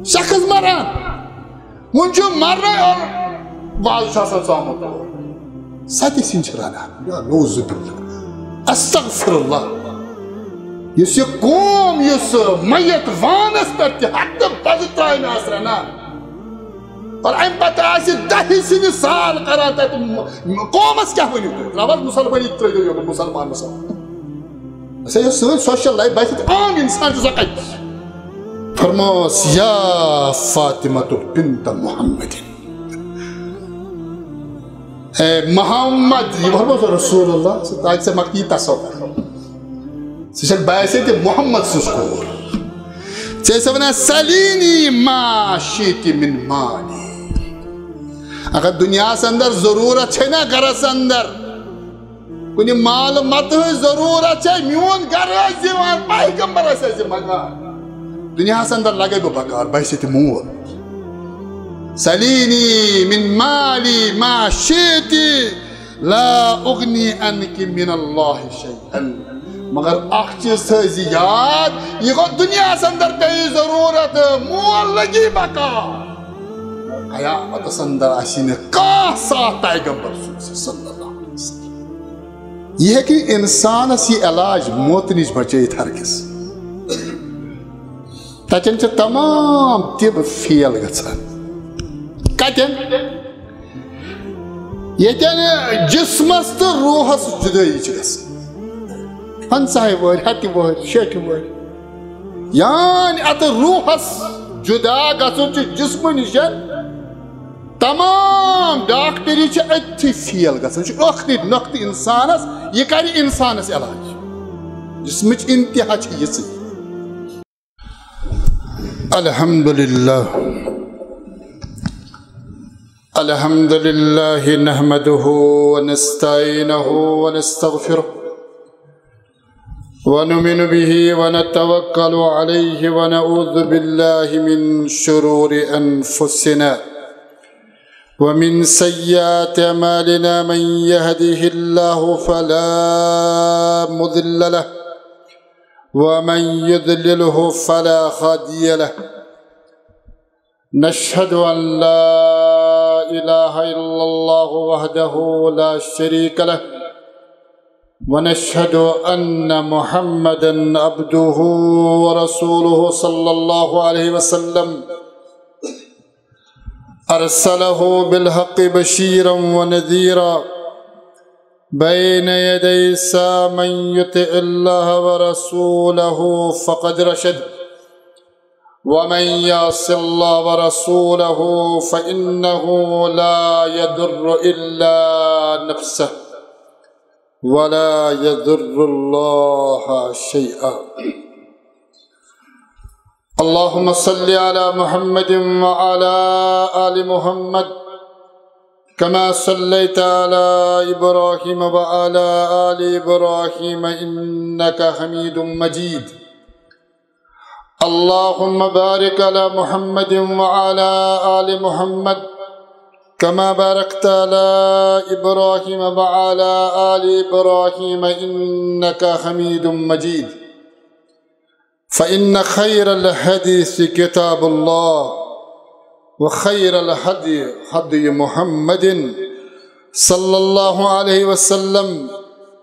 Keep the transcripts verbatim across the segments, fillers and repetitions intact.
شخص مران، وۄنۍ چھُ مرنے اور وازٕ چھُ آسان ژامُت۔ سۄ تہِ سِنۍ چھِ رنان۔ یا نعوذ باللہ۔ استغفر اللہ۔ یُس یہِ قوم، یُس میت وانس پٮ۪ٹھ تہِ ہتہٕ بزٕ ترامہِ آسہِ رنان، اور امہِ پتہٕ آسہِ دہہِ سِنہِ سال کران تتہِ، قومس کیٛاہ ؤنِو تُہۍ؟ ترٛاوس مسلمٲنی، ترٛٲیِو یوکُن مسلمان مسلمان۔ أسۍ ہے یۄس سٲنۍ social life باسہِ تہِ عام انسان چھُ سۄ کتہِ؟ فرموس، یا فاطمہ بنت محمد، اے محمد، یہِ فرموس رسول اللہ، سُہ تاکہِ ژےٚ مۄکلی تصور۔ ژٕ چھکھ باسے تہِ محمد سٕنٛز کوٗر۔ ژےٚ ٲسۍ ونان، سلینی ما شئت من مالی۔ اگر دُنیاہس اندر ضروٗرت چھے نا گرس اندر، کُنہِ مال متہٕ ہٕنٛز ضروٗرت چھے، میون گرٕ ٲسۍ دِوان، پیغمبر ٲسۍ اَسہِ منٛگان۔ دُنیاہس اندر لگے بہٕ بکار، بہٕ ہسے تہِ مول۔ سلینی من مالی ما شئت، لا اغنی عنک من اللہ شیئا۔ مگر اکھ چیز تھٲوزِ یاد، یہِ گوٚو دُنیاہس اندر پیٚیہِ ضروٗرت، مول لگی بکار، قیامتس اندر آسی نہٕ کانٛہہ ساتھ پیغمبر سُنٛد صلی اللہ علیہ وسلم۔ یہِ ہیٚکہِ انسانس یہِ علاج موتہٕ نِش بچٲیِتھ ہرگز۔ تتٮ۪ن چھِ تمام طب fail گژھان۔ کتٮ۪ن؟ ییٚتٮ۪ن جسمس تہٕ روحس جدٲیی چھِ گژھان۔ پنٛژاہہِ وٕہٕرۍ، ہتہِ وٕہٕرۍ، شیٹھِ وٕہٕرۍ۔ یعنی اتھ روحس جدا گژھُن چھُ جسمہٕ نِش۔ تمام ڈاکٹری چھِ أتھی fail گژھان۔ یہِ چھُ ٲخری نۄقطہٕ انسانس، یہِ کرِ انسانس علاج۔ جسمٕچ انتہا چھِ یِژٕے۔ الحمد لله۔ الحمد لله نحمده ونستعينه ونستغفره ونؤمن به ونتوكل عليه ونعوذ بالله من شرور أنفسنا ومن سيئات أعمالنا، من يهده الله فلا مضل له ومن يضلله فلا هادي له. نشهد أن لا إله إلا الله وحده لا شريك له، ونشهد أن محمدا عبده ورسوله صلى الله عليه وسلم، أرسله بالحق بشيرا ونذيرا بين يدي الساعة، من يطع الله ورسوله فقد رشد، ومن يعص الله ورسوله فإنه لا يضر إلا نفسه ولا يضر الله شيئا. اللهم صل على محمد وعلى آل محمد كما صليت على إبراهيم وعلى آل إبراهيم إنك حميد مجيد. اللهم بارك على محمد وعلى آل محمد كما باركت على إبراهيم وعلى آل إبراهيم إنك حميد مجيد. فإن خير الحديث كتاب الله، وخير الهدي هدي محمد صلى الله عليه وسلم،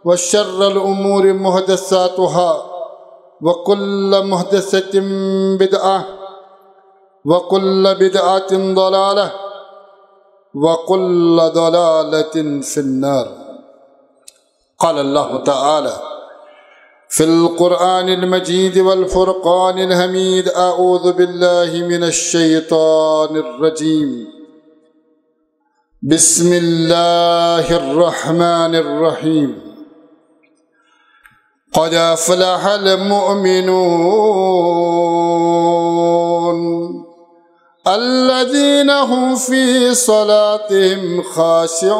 وشر الأمور محدثاتها، وكل محدثة بدعة، وكل بدعة ضلالة، وكل ضلالة في النار. قال الله تعالى في القرآن المجيد والفرقان الحميد: أعوذ بالله من الشيطان الرجيم. بسم الله الرحمن الرحيم. قد أفلح المؤمنون الذين هم في صلاتهم خاشعون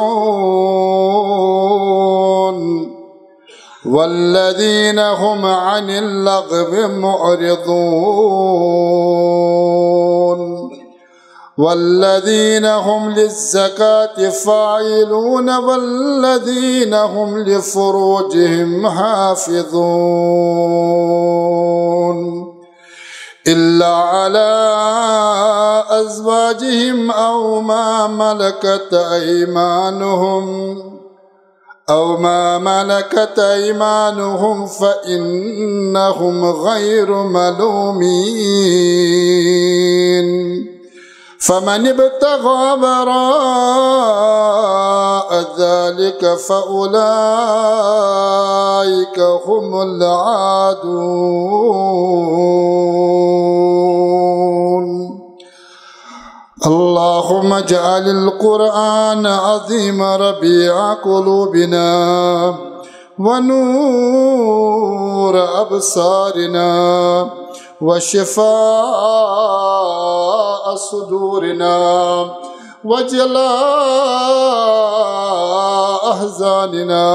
والذين هم عن اللغو معرضون والذين هم للزكاة فاعلون والذين هم لفروجهم حافظون إلا على أزواجهم أو ما ملكت أيمانهم، أو ما ملكت أيمانهم فإنهم غير ملومين. فمن ابتغى وراء ذلك فأولئك هم العادون. اللهم اجعل القرآن العظيم ربيع قلوبنا ونور أبصارنا وشفاء صدورنا وجلاء أحزاننا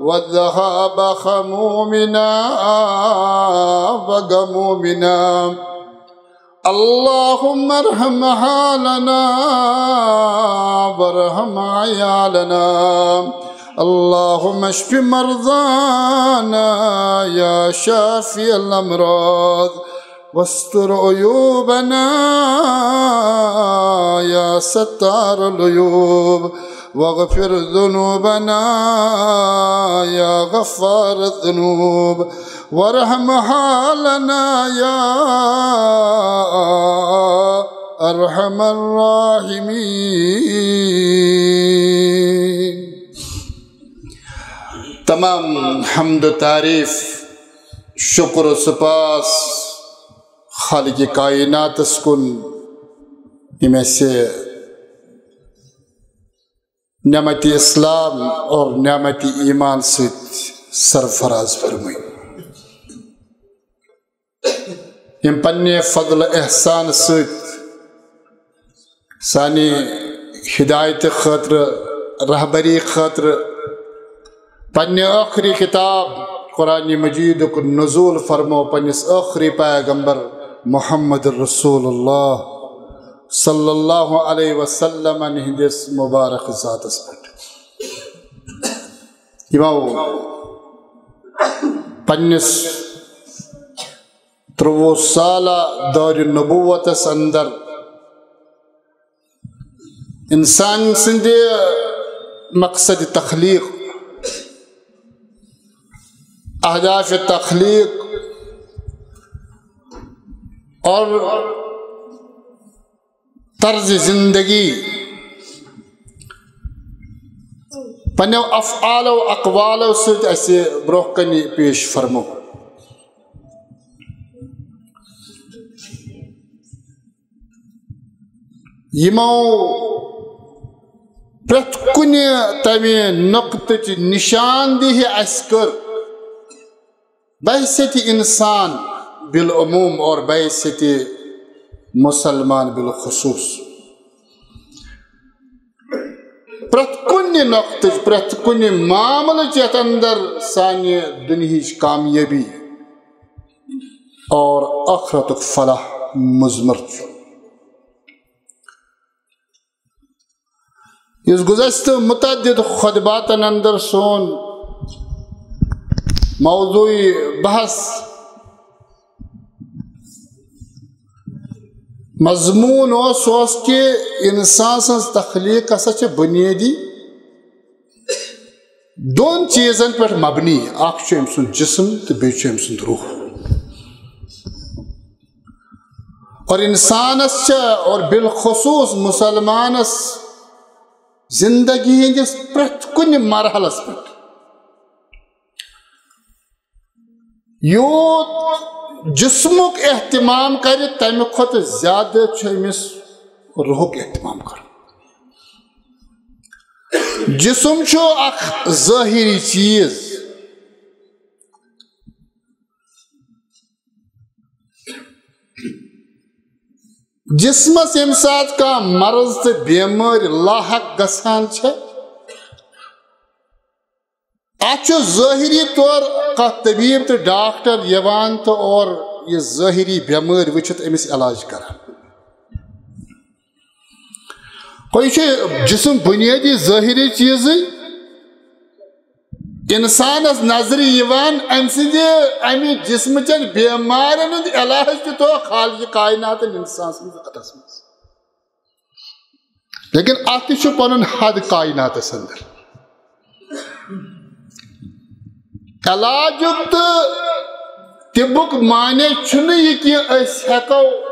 وذهاب همومنا وغمومنا. اللهم ارحم حالنا وارحم عيالنا. اللهم اشف مرضانا يا شافي الأمراض، واستر عيوبنا يا ستار العيوب، واغفر ذنوبنا يا غفار الذنوب، وارحم حالنا يا أرحم الراحمين. تمام حمد و تعریف، شکر و سپاس خالق کائناتس کُن، ییٚمۍ اَسہِ نعمت اسلام اور نعمت ایمان سۭتۍ سرفراز فرمٲے۔ یِم پننہِ فضل احسان سۭتۍ سانہِ ہدایت خٲطرٕ، رہبری خٲطرٕ پننہِ ٲخری کتاب قرآن مجیدُک نزول فرمو پننِس ٲخری پیغمبر محمد رسول اللہ صلی اللہ علیہ وسلمن ہٕنٛدِس مبارک ذاتس پٮ۪ٹھ۔ یِمو پننِس ترٛۆوُہ سالہ دورِ نبوتس اندر انسان سٕنٛدِ مقصد تخلیق، اہداف تخلیق اور طرز زندگی پننیو افعال و اقوالو سۭتۍ اسہِ برونٛہہ کنہِ پیش فرمو۔ یِمو پرٛٮ۪تھ کُنہِ تمہِ نۄقطٕچ نشاندہی اسہِ کٔر بحیثیت انسان بالعموم اور بحیثیت مسلمان بالخصوص۔ پرٛٮ۪تھ کُنہِ نۄقطٕچ، پرٛٮ۪تھ کُنہِ معاملٕچ یتھ اندر سانہِ دُنہِچ کامیٲبی اور ٲخرتُک فلاح مضمر چھُ۔ یُس گُزشتہٕ متعدد خطباتن اندر سون موضوع بحث مضمون اوس، سُہ اوس کہِ انسان سٕنٛز تخلیق ہسا چھِ بنیٲدی دۄن چیٖزن پٮ۪ٹھ مبنی، اکھ چھُ أمۍ سُنٛد جسم تہٕ بیٚیہِ چھُ أمۍ سُنٛد روح۔ اور انسانس چھِ، اور بالخصوص مسلمانس زندگی ہٕنٛدِس پرٛٮ۪تھ کُنہِ مرحلس پٮ۪ٹھ یوٗت جسمُک اہتمام کرِ، تمہِ کھۄتہٕ زیادٕ چھُ أمِس روحُک اہتمام کرُن۔ جسم چھُ اکھ ظٲہری چیٖز۔ جسمس ییٚمہِ ساتہٕ کانٛہہ مرض تہٕ بیمٲرۍ لاحق گژھان چھِ، اتھ چھُ ظٲہری طور کانٛہہ طبیب تہٕ ڈاکٹر یِوان تہٕ اور یہِ ظٲہری بیمٲرۍ وٕچھِتھ أمِس علاج کران۔ گوٚو، یہِ چھُ جسم بنیٲدی ظٲہری چیٖزٕے۔ انسانس نظرِ یِوان أمۍ سٕنٛدِ، امہِ جسمہٕ چٮ۪ن بیمارٮ۪ن ہُنٛد علاج تہِ تھوٚو خالقِ کائناتن انسان سٕنٛدِس اتھس منٛز۔ لیکن اتھ تہِ چھُ پنُن حد کائناتس اندر۔ علاجُک تہٕ طبُک معنی چھُنہٕ یہِ کہِ أسۍ ہٮ۪کو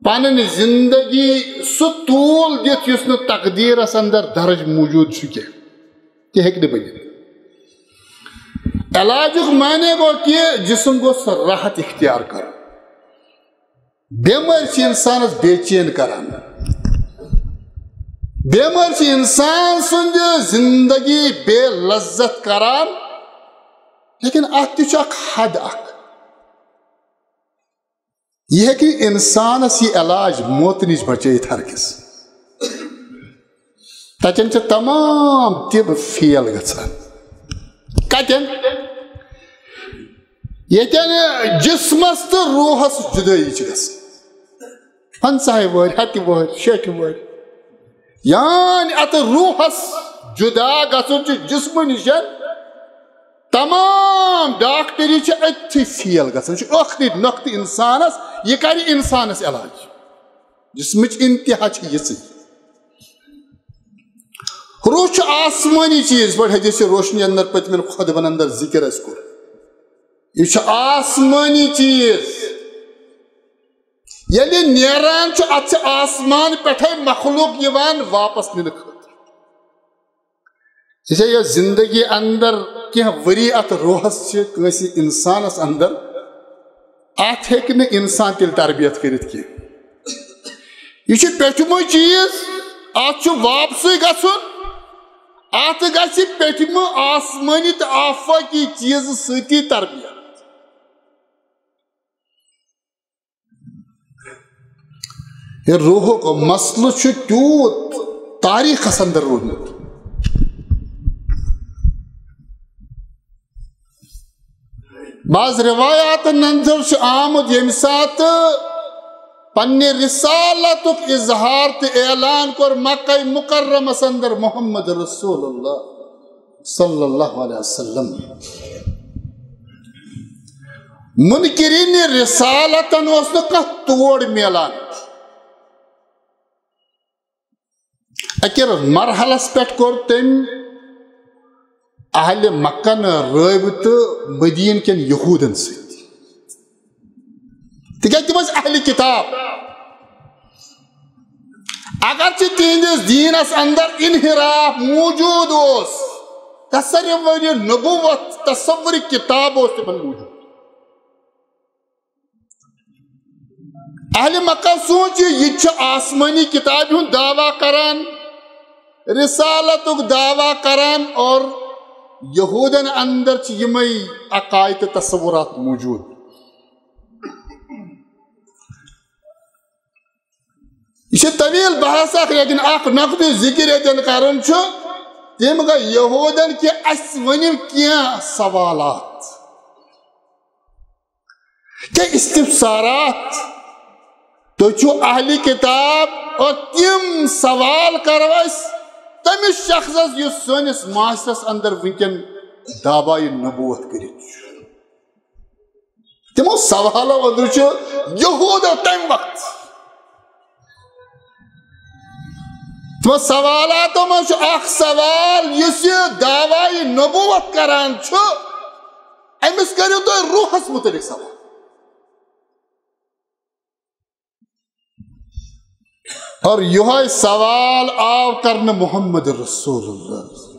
پنٕنۍ زندگی سُہ طول دِتھ یُس نہٕ تقدیرس اندر درج موجود چھُ کینٛہہ، تہِ ہیٚکہِ نہٕ بٔنِتھ۔ علاجُک معنی گوٚو کہِ جسم گوٚژھ راحت اختیار کرُن۔ بیمٲرۍ چھِ انسانس بے چین کران۔ بیمٲرۍ چھِ انسان سٕنٛدِ زندگی بے لذت کران۔ لیکن اتھ تہِ چھُ اکھ حد اکھ۔ یہِ ہیٚکہِ انسانس یہِ علاج موتہٕ نِش بچٲیِتھ ہرگز۔ تتٮ۪ن چھِ تمام طب فیل گژھان۔ کتٮ۪ن؟ ییٚتٮ۪ن جسمس تہٕ روحس جدٲیی چھِ گژھان۔ پنٛژاہہِ وٕہٕرۍ، ہتہِ وٕہٕرۍ، شیٹھِ وٕہٕرۍ۔ یعنی اتھ روحس جدا گژھُن چھُ جسمہٕ نِش۔ تمام ڈاکٹری چھِ أتھی فیل گژھان۔ یہِ چھُ ٲخری نۄقطہٕ انسانس، یہِ کرِ انسانس علاج۔ جسمٕچ انتہا چھِ یِژٕے۔ روح چھُ آسمٲنی چیٖز، یِتھ پٲٹھۍ حدیث روشنی اندر پٔتمٮ۪ن خطبن اندر ذکر اَسہِ کوٚر۔ یہِ چھُ آسمٲنی چیٖز۔ ییٚلہِ نیران چھُ، اتھ چھِ آسمان پٮ۪ٹھے مخلوق یِوان واپس نِنہٕ خٲطرٕ۔ یہِ چھےٚ یۄس زندگی اندر کینٛہہ ؤری اتھ روحس چھِ کٲنٛسہِ انسانس اندر، اتھ ہیٚکہِ نہٕ انسان تیٚلہِ تربیت کٔرِتھ کینٛہہ۔ یہِ چھُ پیٚٹھمُے چیٖز، اتھ چھُ واپسٕے گژھُن۔ اتھ گژھِ پیٚٹھمہٕ آسمٲنی تہٕ آفاقی چیٖزٕ سۭتی تربیت۔ یہِ روحُک مسلہٕ چھُ تیوٗت تاریخس اندر روٗدمُت۔ بعض روایاتن اندر چھُ آمُت، ییٚمہِ ساتہٕ پننہِ رسالتُک اظہار تہٕ اعلان کوٚر مکہ مکرمس اندر محمد رسول اللہ صلی اللہ علیہ وسلم۔ منکرین رسالتن اوس نہٕ کانٛہہ تور میلان۔ أکِس مرحلس پٮ۪ٹھ کوٚر تٔمۍ اہلِ مکن رٲبطہٕ مدیٖنہٕ کٮ۪ن یہوٗدن سۭتۍ، تِکیازِ تِم ٲسۍ اہلِ کتاب۔ اگرچہِ تِہنٛدِس دیٖنس اندر انحراف موجود اوس، تصور نبوت، تصور کتاب اوس تِمن موجود۔ اہلِ مکہ سوٗنٛچ یہِ، یہِ تہِ چھُ آسمٲنی کتابہِ ہُنٛد دعویٰ کران، رسالتُک دعویٰ کران، اور یہوٗدن اندر چھِ یِمے عقائد تہٕ تصورات موجود۔ یہِ چھِ طویل بحث اکھ، لیکن اکھ نقطہٕ ذکر ییٚتٮ۪ن کرُن چھُ، تِم گٔے یہوٗدن کہِ اَسہِ ؤنِو کینٛہہ سوالات، کینٛہہ استفسارات۔ تُہۍ چھِو اہلِ کتاب، اور تِم سوال کرو أسۍ تٔمِس شخصس یُس سٲنِس معاشرس اندر وٕنکٮ۪ن دعویٰ نبوت کٔرِتھ چھُ۔ تِمو سوالو أنٛدرٕ چھُ یہوٗدا تَمہِ وقتہٕ۔ تِمو سوالاتو منٛز چھُ اکھ سوال، یُس یہِ دعویٰ نبوت کران چھُ، أمِس کٔرِو تُہۍ روحس مُتعلق سوال۔ اور یہوے سوال آو کرنہٕ محمد رسول اللہ۔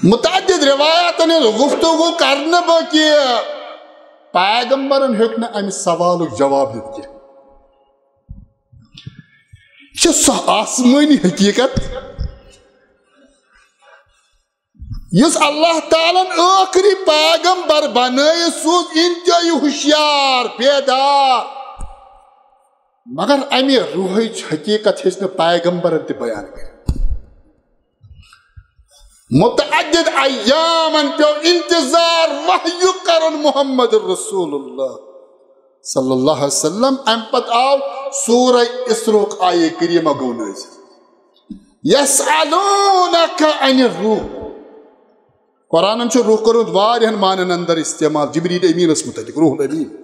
متعدد روایاتن ہٕنٛز گفتگو کرنہٕ بہٕ کہِ پیغمبرن ہیوٚک نہٕ امہِ سوالُک جواب دِتھ کینٛہہ۔ یہِ چھِ سۄ آسمٲنی حقیٖقت یُس اللہ تعالیٰ ہن ٲخری پیغمبر بنٲیِتھ سوٗز، انتہٲیی ہوشیار، بیدار۔ مگر امہِ روحٕچ حقیٖقت ہیٚچ نہٕ پیغمبرن تہِ بیان کٔرِتھ۔ متعدد ایامن پیوٚو انتظار وحیُک کرُن محمد رسول اللہ صلی اللہ علیہ وسلم۔ امہِ پتہٕ آو سورہ اسرُک آیے کریمہ گوٚو نٲزِل۔ یسألونک عن الروح۔ قرآنن چھُ روح کوٚرمُت واریاہن معنن اندر استعمال، جبریل امیٖنس متعلق، روح الامین۔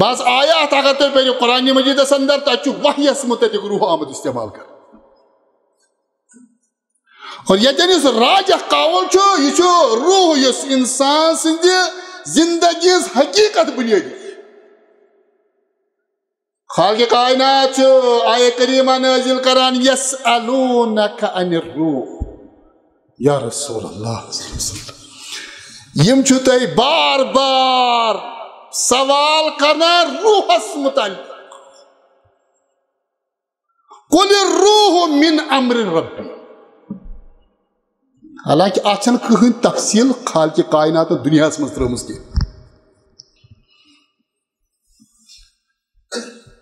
بعض آیات اگر تُہۍ پٔرِو قرآن مجیدس اندر، تتہِ چھُ وحیس متعلق روح آمُت استعمال کرنہٕ۔ اور ییٚتٮ۪ن یُس راجح قول چھُ، یہِ چھُ روح، یُس انسان سٕنٛدِ زندگی ہٕنٛز حقیقت بنیٲدی۔ خالق کائنات چھُ آیہ کریمہ نازل کران، "یسألونک عن الروح"۔ یا رسول اللہ صلی اللہ علیہ وسلم، یِم چھِو تۄہہِ بار بار سوال کران روحس متعلق۔ "قل الروح من امر ربی"۔ حالانکہ اتھ چھنہٕ کٕہٕنۍ تفصیل خالق کائنات دنیاہس منٛز ترٲومٕژ کینٛہہ۔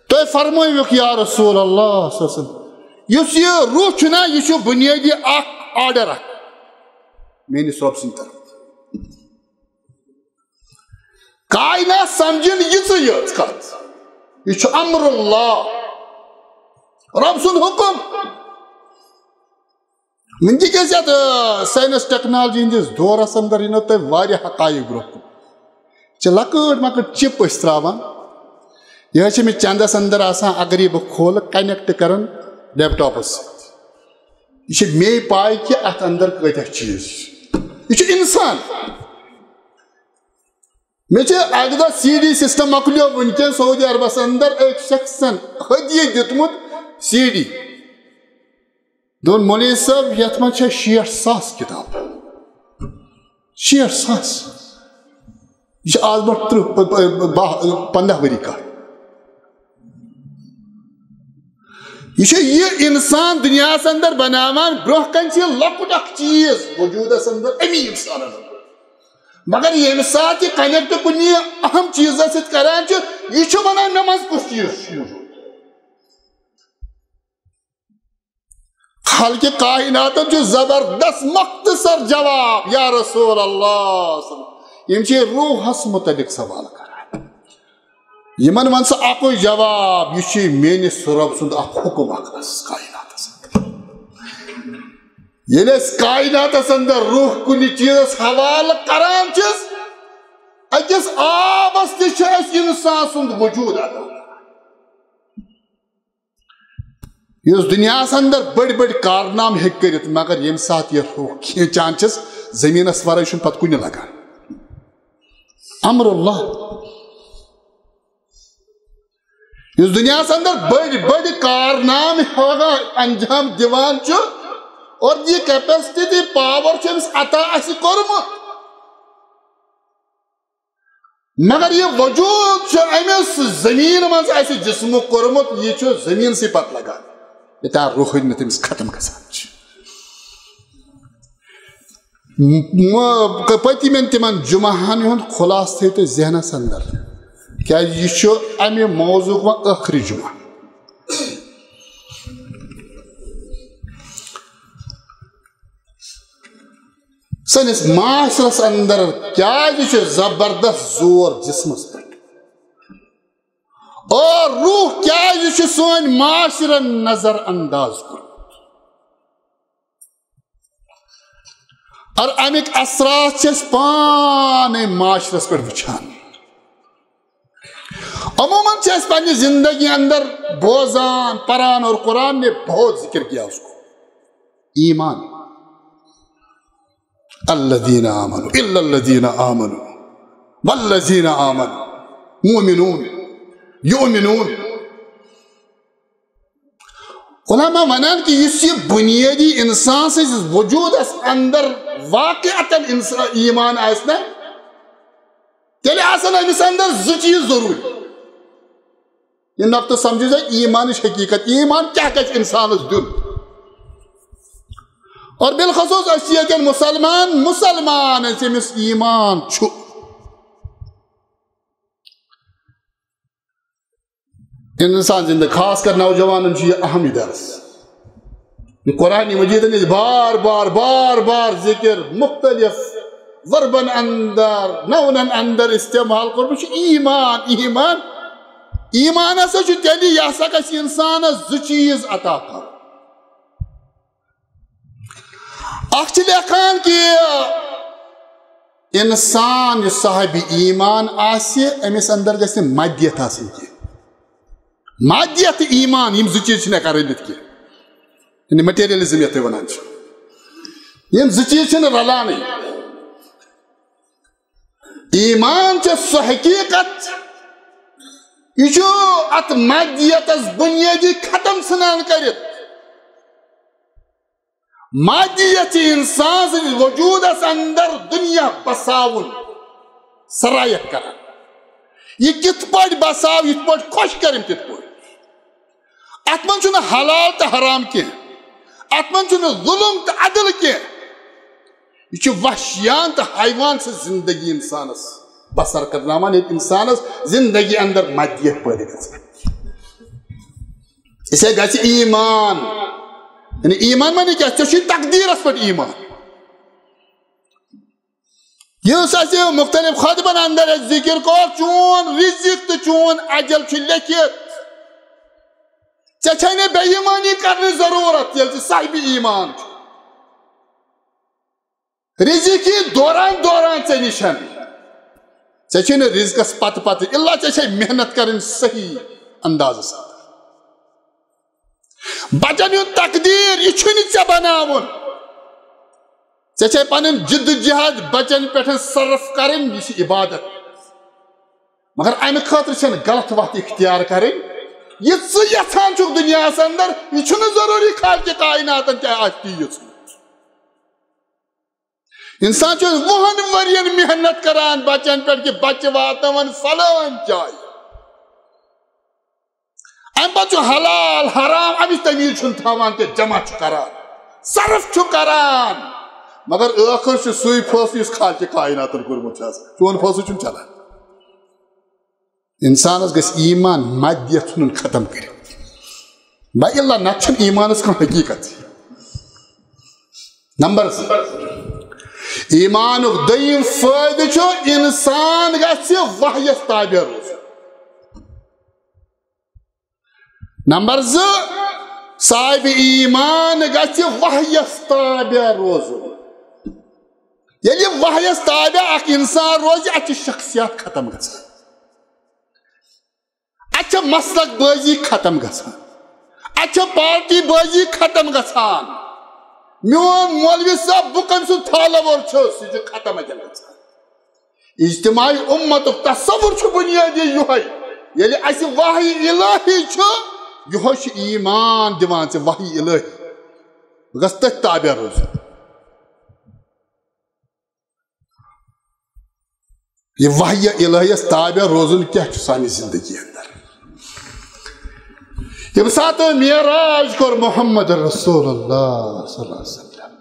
تُہۍ فرمٲیوُکھ یا رسول اللہ صلی اللہ علیہ وسلم، یُس یہِ روح چھُنہ، یہِ چھُ بنیٲدی اکھ آرڈر اکھ میٲنِس رۄب سٕنٛدِ طرفہٕ۔ کائنات سمجھن یِژٕے یٲژ کتھ۔ یہِ چھُ امر اللہ، رۄب سُنٛد حُکم۔ وٕنکیٚکِس یتھ، آ، ساینس ٹیکنالوجی ہٕنٛدِس دورس اندر یِنو تۄہہِ واریاہ حقایق برونٛہہ کُن۔ چھِ لۄکٕٹ مۄکٕٹ چِپ أسۍ تراوان، یہِ حظ چھِ مےٚ چندس اندر آسان، اگر یہِ بہٕ کھولہٕ، کنیکٹ کران لیپ ٹاپس سۭتۍ۔ یہِ چھِ مے پاے کہِ اتھ اندر کۭتیاہ چیٖز چھِ۔ یہِ چھُ انسان۔ مےٚ چھِ اکہِ دۄہ سی ڈی سسٹم مۄکلیو وٕنکیٚن سعودی عربس اندر أکۍ شخصن ہدیہ دیُتمُت سی ڈی۔ دوٚپُن، "مولوی صٲب، یتھ منٛز چھےٚ شیٹھ ساس کتاب۔ شیٹھ ساس۔ یہِ چھِ آز برونٛہہ ترٕٛہ، پ-، پ-، باہ، پنٛداہ ؤری کتھ۔" یہِ چھُ یہِ انسان دُنیاہس اندر بناوان، برونٛہہ کنہِ چھِ لۄکُٹ اکھ چیٖز وجودس اندر، امی انسانن اندر۔ مگر ییٚمہِ ساتہٕ یہِ کنیکٹ کُنہِ اہم چیٖزس سۭتۍ کران چھُ، یہِ چھُ ونان، "مےٚ منٛز کُس چیٖز چھُ موٗجوٗد؟" خالق کائناتن چھُ زبردست مختصر جواب، یا رسول اللہ صلی اللہ علیہ وسلم۔ یِم چھِ روحس متعلق سوال کران۔ یِمن وَن سا اَکُے جواب، یہِ چھُ میٲنِس رۄب سُنٛد اکھ حُکُم اکھ کائناتس اندر۔ ییٚلہِ أسۍ کائناتس اندر روح کُنہِ چیٖزس حوالہٕ کران چھِس، أکِس آبس تہِ چھُ اَسہِ انسان سُنٛد وجوٗد ادا۔ یُس دُنیاہس اندر بٔڑۍ بٔڑۍ کارنامہٕ ہیٚکہِ کٔرِتھ، مگر ییٚمہِ ساتہٕ یہِ روح کھینچان چھِس، زٔمیٖنس ورٲے چھُنہٕ پتہٕ کُنہِ لگان۔ امر اللہ۔ یُس دُنیاہس اندر بٔڑۍ بٔڑۍ کارنامہٕ ہٮ۪وان انجام دِوان چھُ، اور یہِ کیپیسٹی تہٕ پاور چھُ أمِس عطا اَسہِ کوٚرمُت۔ مگر یہِ وجوٗد چھُ أمِس زٔمیٖن منٛز اَسہِ جسمُک کوٚرمُت، یہِ چھُ زٔمیٖنسٕے پتہٕ لگان، یوٚتام روحٲنیت أمِس ختم گژھان چھِ۔ م-، م-، پٔتمٮ۪ن تِمن جمعہن ہُنٛد خلاصہٕ تھٲیِو تُہۍ ذہنس اندر، کیازِ یہِ چھُ امہِ موضوعُک وۄنۍ ٲخری جمعہ۔ سٲنِس معاشرس اندر کیازِ چھُ زبردست زور جسمس پٮ۪ٹھ؟ اور روح کیازِ چھُ سٲنۍ معاشرن نظر انداز کوٚرمُت؟ اور اَمِکۍ اثرات چھِ أسۍ پانے معاشرس پٮ۪ٹھ وٕچھان۔ عموماً چھِ أسۍ پننہِ زندگی اندر بوزان، پران، اور قرآن نے بہت ذکر کیا اس کو، ایمان۔ الذین آمنوا، الا الذین آمنوا، والذین آمنوا، مومنون، یؤمنون۔ علماء ونان کہ یُس یہِ بنیٲدی انسان سٕنٛدِس وجودس اندر واقعتاً انسان ایمان آسہِ نا، تیٚلہِ آسن أمِس اندر زٕ چیٖز ضروٗری۔ یہِ نۄقطہٕ سمجھِو زِ ایمانٕچ حقیٖقت، ایمان کیٛاہ گژھِ انسانس دیُن۔ اور بالخصوص أسۍ چھِ ییٚتٮ۪ن مسلمان، مسلمان أسۍ، أمِس ایمان چھُ۔ انسان زندٕ، خاص کر نوجوانن چھُ یہِ اہم یہِ درس۔ یہِ قرآن مجیدن یہِ بار بار، بار بار ذکر مختلف وربن اندر، نونن اندر استعمال کوٚرمُت چھُ ایمان، ایمان۔ ایمان ہسا چھُ تیٚلہِ، یہِ ہسا گژھِ انسانس زٕ چیٖز عطا کرُن۔ اکھ چھِ لیکھان کہ انسان یُس صاحب ایمان آسہِ، أمِس اندر گژھِ نہٕ مادیت آسٕنۍ کینٛہہ۔ مادیت تہٕ ایمان، یِم زٕ چیٖز چھِنہٕ ہٮ۪کان رٔلِتھ کینٛہہ۔ یعنی materialism یَتھ تُہۍ وَنان چھِو، یِم زٕ چیٖز چھِنہٕ رَلانٕے۔ ایمان چھِ سۄ حقیٖقت، یہِ چھُ اَتھ مادیتَس بُنیٲدی ختم ژھٕنان کٔرِتھ۔ مادیت چھِ انسان سٕنٛدِس وجوٗدس اندر دُنیا بساوُن، سرایت کران۔ یہِ کِتھ پٲٹھۍ بساو، یِتھ پٲٹھۍ خۄش کرن تِتھ پٲٹھۍ۔ اتھ منٛز چھُنہٕ حلال تہٕ حرام کینٛہہ، اتھ منٛز چھُنہٕ ظلم تہٕ عدل کینٛہہ۔ یہِ چھُ وحشیان تہٕ حیوان سٕنٛز زندگی انسانس بسر کرناوان، ییٚلہِ انسانس زندگی اندر مادیت پٲدٕ گژھان۔ اسے گژھِ ایمان۔ یعنی ایمان معنی کیا؟ ژےٚ چھُے تقدیرس پٮ۪ٹھ ایمان۔ یُس اسہِ مختلف خطبن اندر اسہِ ذکر کوٚر، چون رزق تہٕ چون اجل چھُ لیکھِتھ۔ ژےٚ چھے نہٕ بے ایمٲنی کرنٕچ ضرورت، ییٚلہِ ژٕ صاحب ایمان چھُ۔ رزق یی دوران دوران ژےٚ نِش۔ ژےٚ چھے نہٕ رزقس پتہٕ پتہٕ، الا ژےٚ چھے محنت کرٕنۍ صحیح اندازس اندر۔ بچن ہُنٛد تقدیر، یہِ چھُنہٕ ژےٚ بناوُن۔ ژےٚ چھے پنٕنۍ جد و جہد بچن پٮ۪ٹھ صرف کرٕنۍ، یہِ چھِ عبادت۔ مگر امہِ خٲطرٕ چھنہٕ غلط وتھ اختیار کرٕنۍ۔ یہِ ژٕ یژھان چھُکھ دُنیاہس اندر، یہِ چھُنہٕ ضروٗری خالقِ کائناتن تہِ آسہِ تی یژھمُت۔ انسان چھُ وُہن ؤرین محنت کران بچن پٮ۪ٹھ کہِ بچہِ واتناون فلٲنۍ جایہِ۔ امہِ پتہٕ چھُ حلال حرام امِچ تمیٖز چھُنہٕ تھاوان کینٛہہ، جمع چھُ کران، صرف چھُ کران، مگر ٲخر چھُ سُے فٲصلہٕ یُس خالقِ کائناتن کوٚرمُت چھُ آسان۔ چون فٲصلہٕ چھُنہٕ چلان۔ انسانس گژھِ ایمان مادیت ژھُنُن ختم کٔرِتھ، بہ الا نتہٕ چھُنہٕ ایمانس کانٛہہ حقیقت۔ نمبر زٕ، ایمانُک دوٚیِم فٲیدٕ چھُ انسان گژھِ وحیس تابع روزُن۔ نمبر زٕ، صاحب ایمان گژھِ وحیس تابع روزُن۔ ییٚلہِ وحیس تابع اکھ انسان روزِ، اتہِ چھِ شخصیات ختم گژھان، اتہِ چھِ مسلک بٲزی ختم گژھان، اتہِ چھِ پارٹی بٲزی ختم گژھان۔ میون مولوی صاحب، بہٕ کٔمۍ سُنٛد follower چھُس، یہِ چھُ ختم اتٮ۪ن گژھان۔ اجتماعی امتُک تصور چھُ بنیٲدی یُہے۔ ییٚلہِ اسہِ وحی الہی چھُ، یُہے چھُ ایمان دِوان ژےٚ وحی الہی۔ بہٕ گژھٕ تٔتھۍ تابع روزُن۔ یہِ وحی الہیس تابع روزُن کیٛاہ چھُ سانہِ زندگی اندر؟ ییٚمہِ ساتہٕ معراج کوٚر محمد رسول اللہ صلی اللہ علیہ وسلم،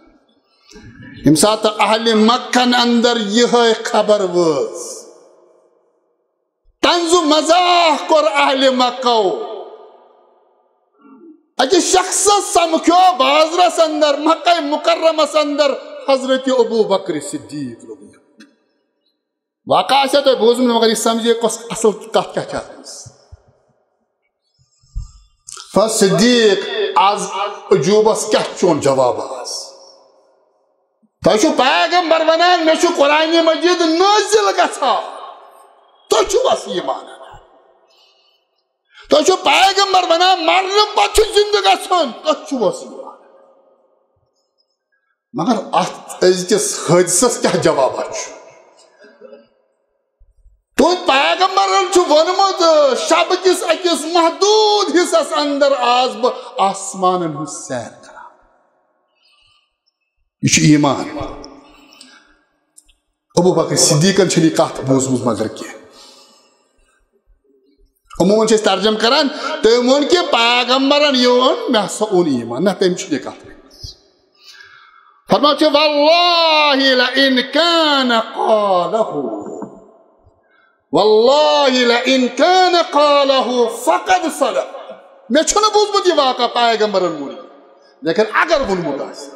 ییٚمہِ ساتہٕ اہلِ مکن اندر یِہے خبر وٲژ، طنز و مزاح کوٚر اہلِ مکو۔ أکِس شخصس سمکھیو بازرس اندر، مکہ مکرمس اندر، حضرت ابو بکر صدیق رضی اللہ عنہ۔ واقعہ آسہِ تۄہہِ بوٗزمُت، مگر یہِ سمجھے کۄس اصل کتھ کیٛاہ چھِ اتھ منٛز۔ فصدیق، از عجوبس کیٛاہ چون جواب از؟ تۄہہِ چھُو پیغمبر ونان، مےٚ چھُ قرآن مجید نٲزِل گژھان، تُہۍ چھِو اَس ایمان انان؟ تۄہہِ چھُو پیغمبر ونان، مرنہٕ پتہٕ چھُ زندٕ گژھُن، تُہۍ چھِو اَس ایمان انان؟ مگر اتھ أزکِس حٲدثس کیٛاہ جوابا چھُ؟ تُہنٛد پیغمبرن چھُ ووٚنمُت، شب کِس أکِس محدوٗد حصس اندر آس بہٕ آسمانن ہٕنٛز سیر کران۔ یہِ چھُ ایمان۔ ابو بکر صدیقن چھنہٕ یہِ کتھ بوٗزمٕژ مگر کینٛہہ۔ عموماً چھِ أسۍ ترجمہٕ کران، تٔمۍ ووٚن کہِ پیغمبرن یہِ ووٚن، مےٚ ہسا اوٚن ایمان۔ نہ، تٔمۍ چھُنہٕ یہِ کتھ ؤنمٕژ۔ فرماو چھُ، "واللہ لئن کان قالہ، واللہ لئن کان قالہ فقد صدق۔" مےٚ چھُنہٕ بوٗزمُت یہِ واقعہ پیغمبرن ووٚن، لیکن اگر ووٚنمُت آسہِ،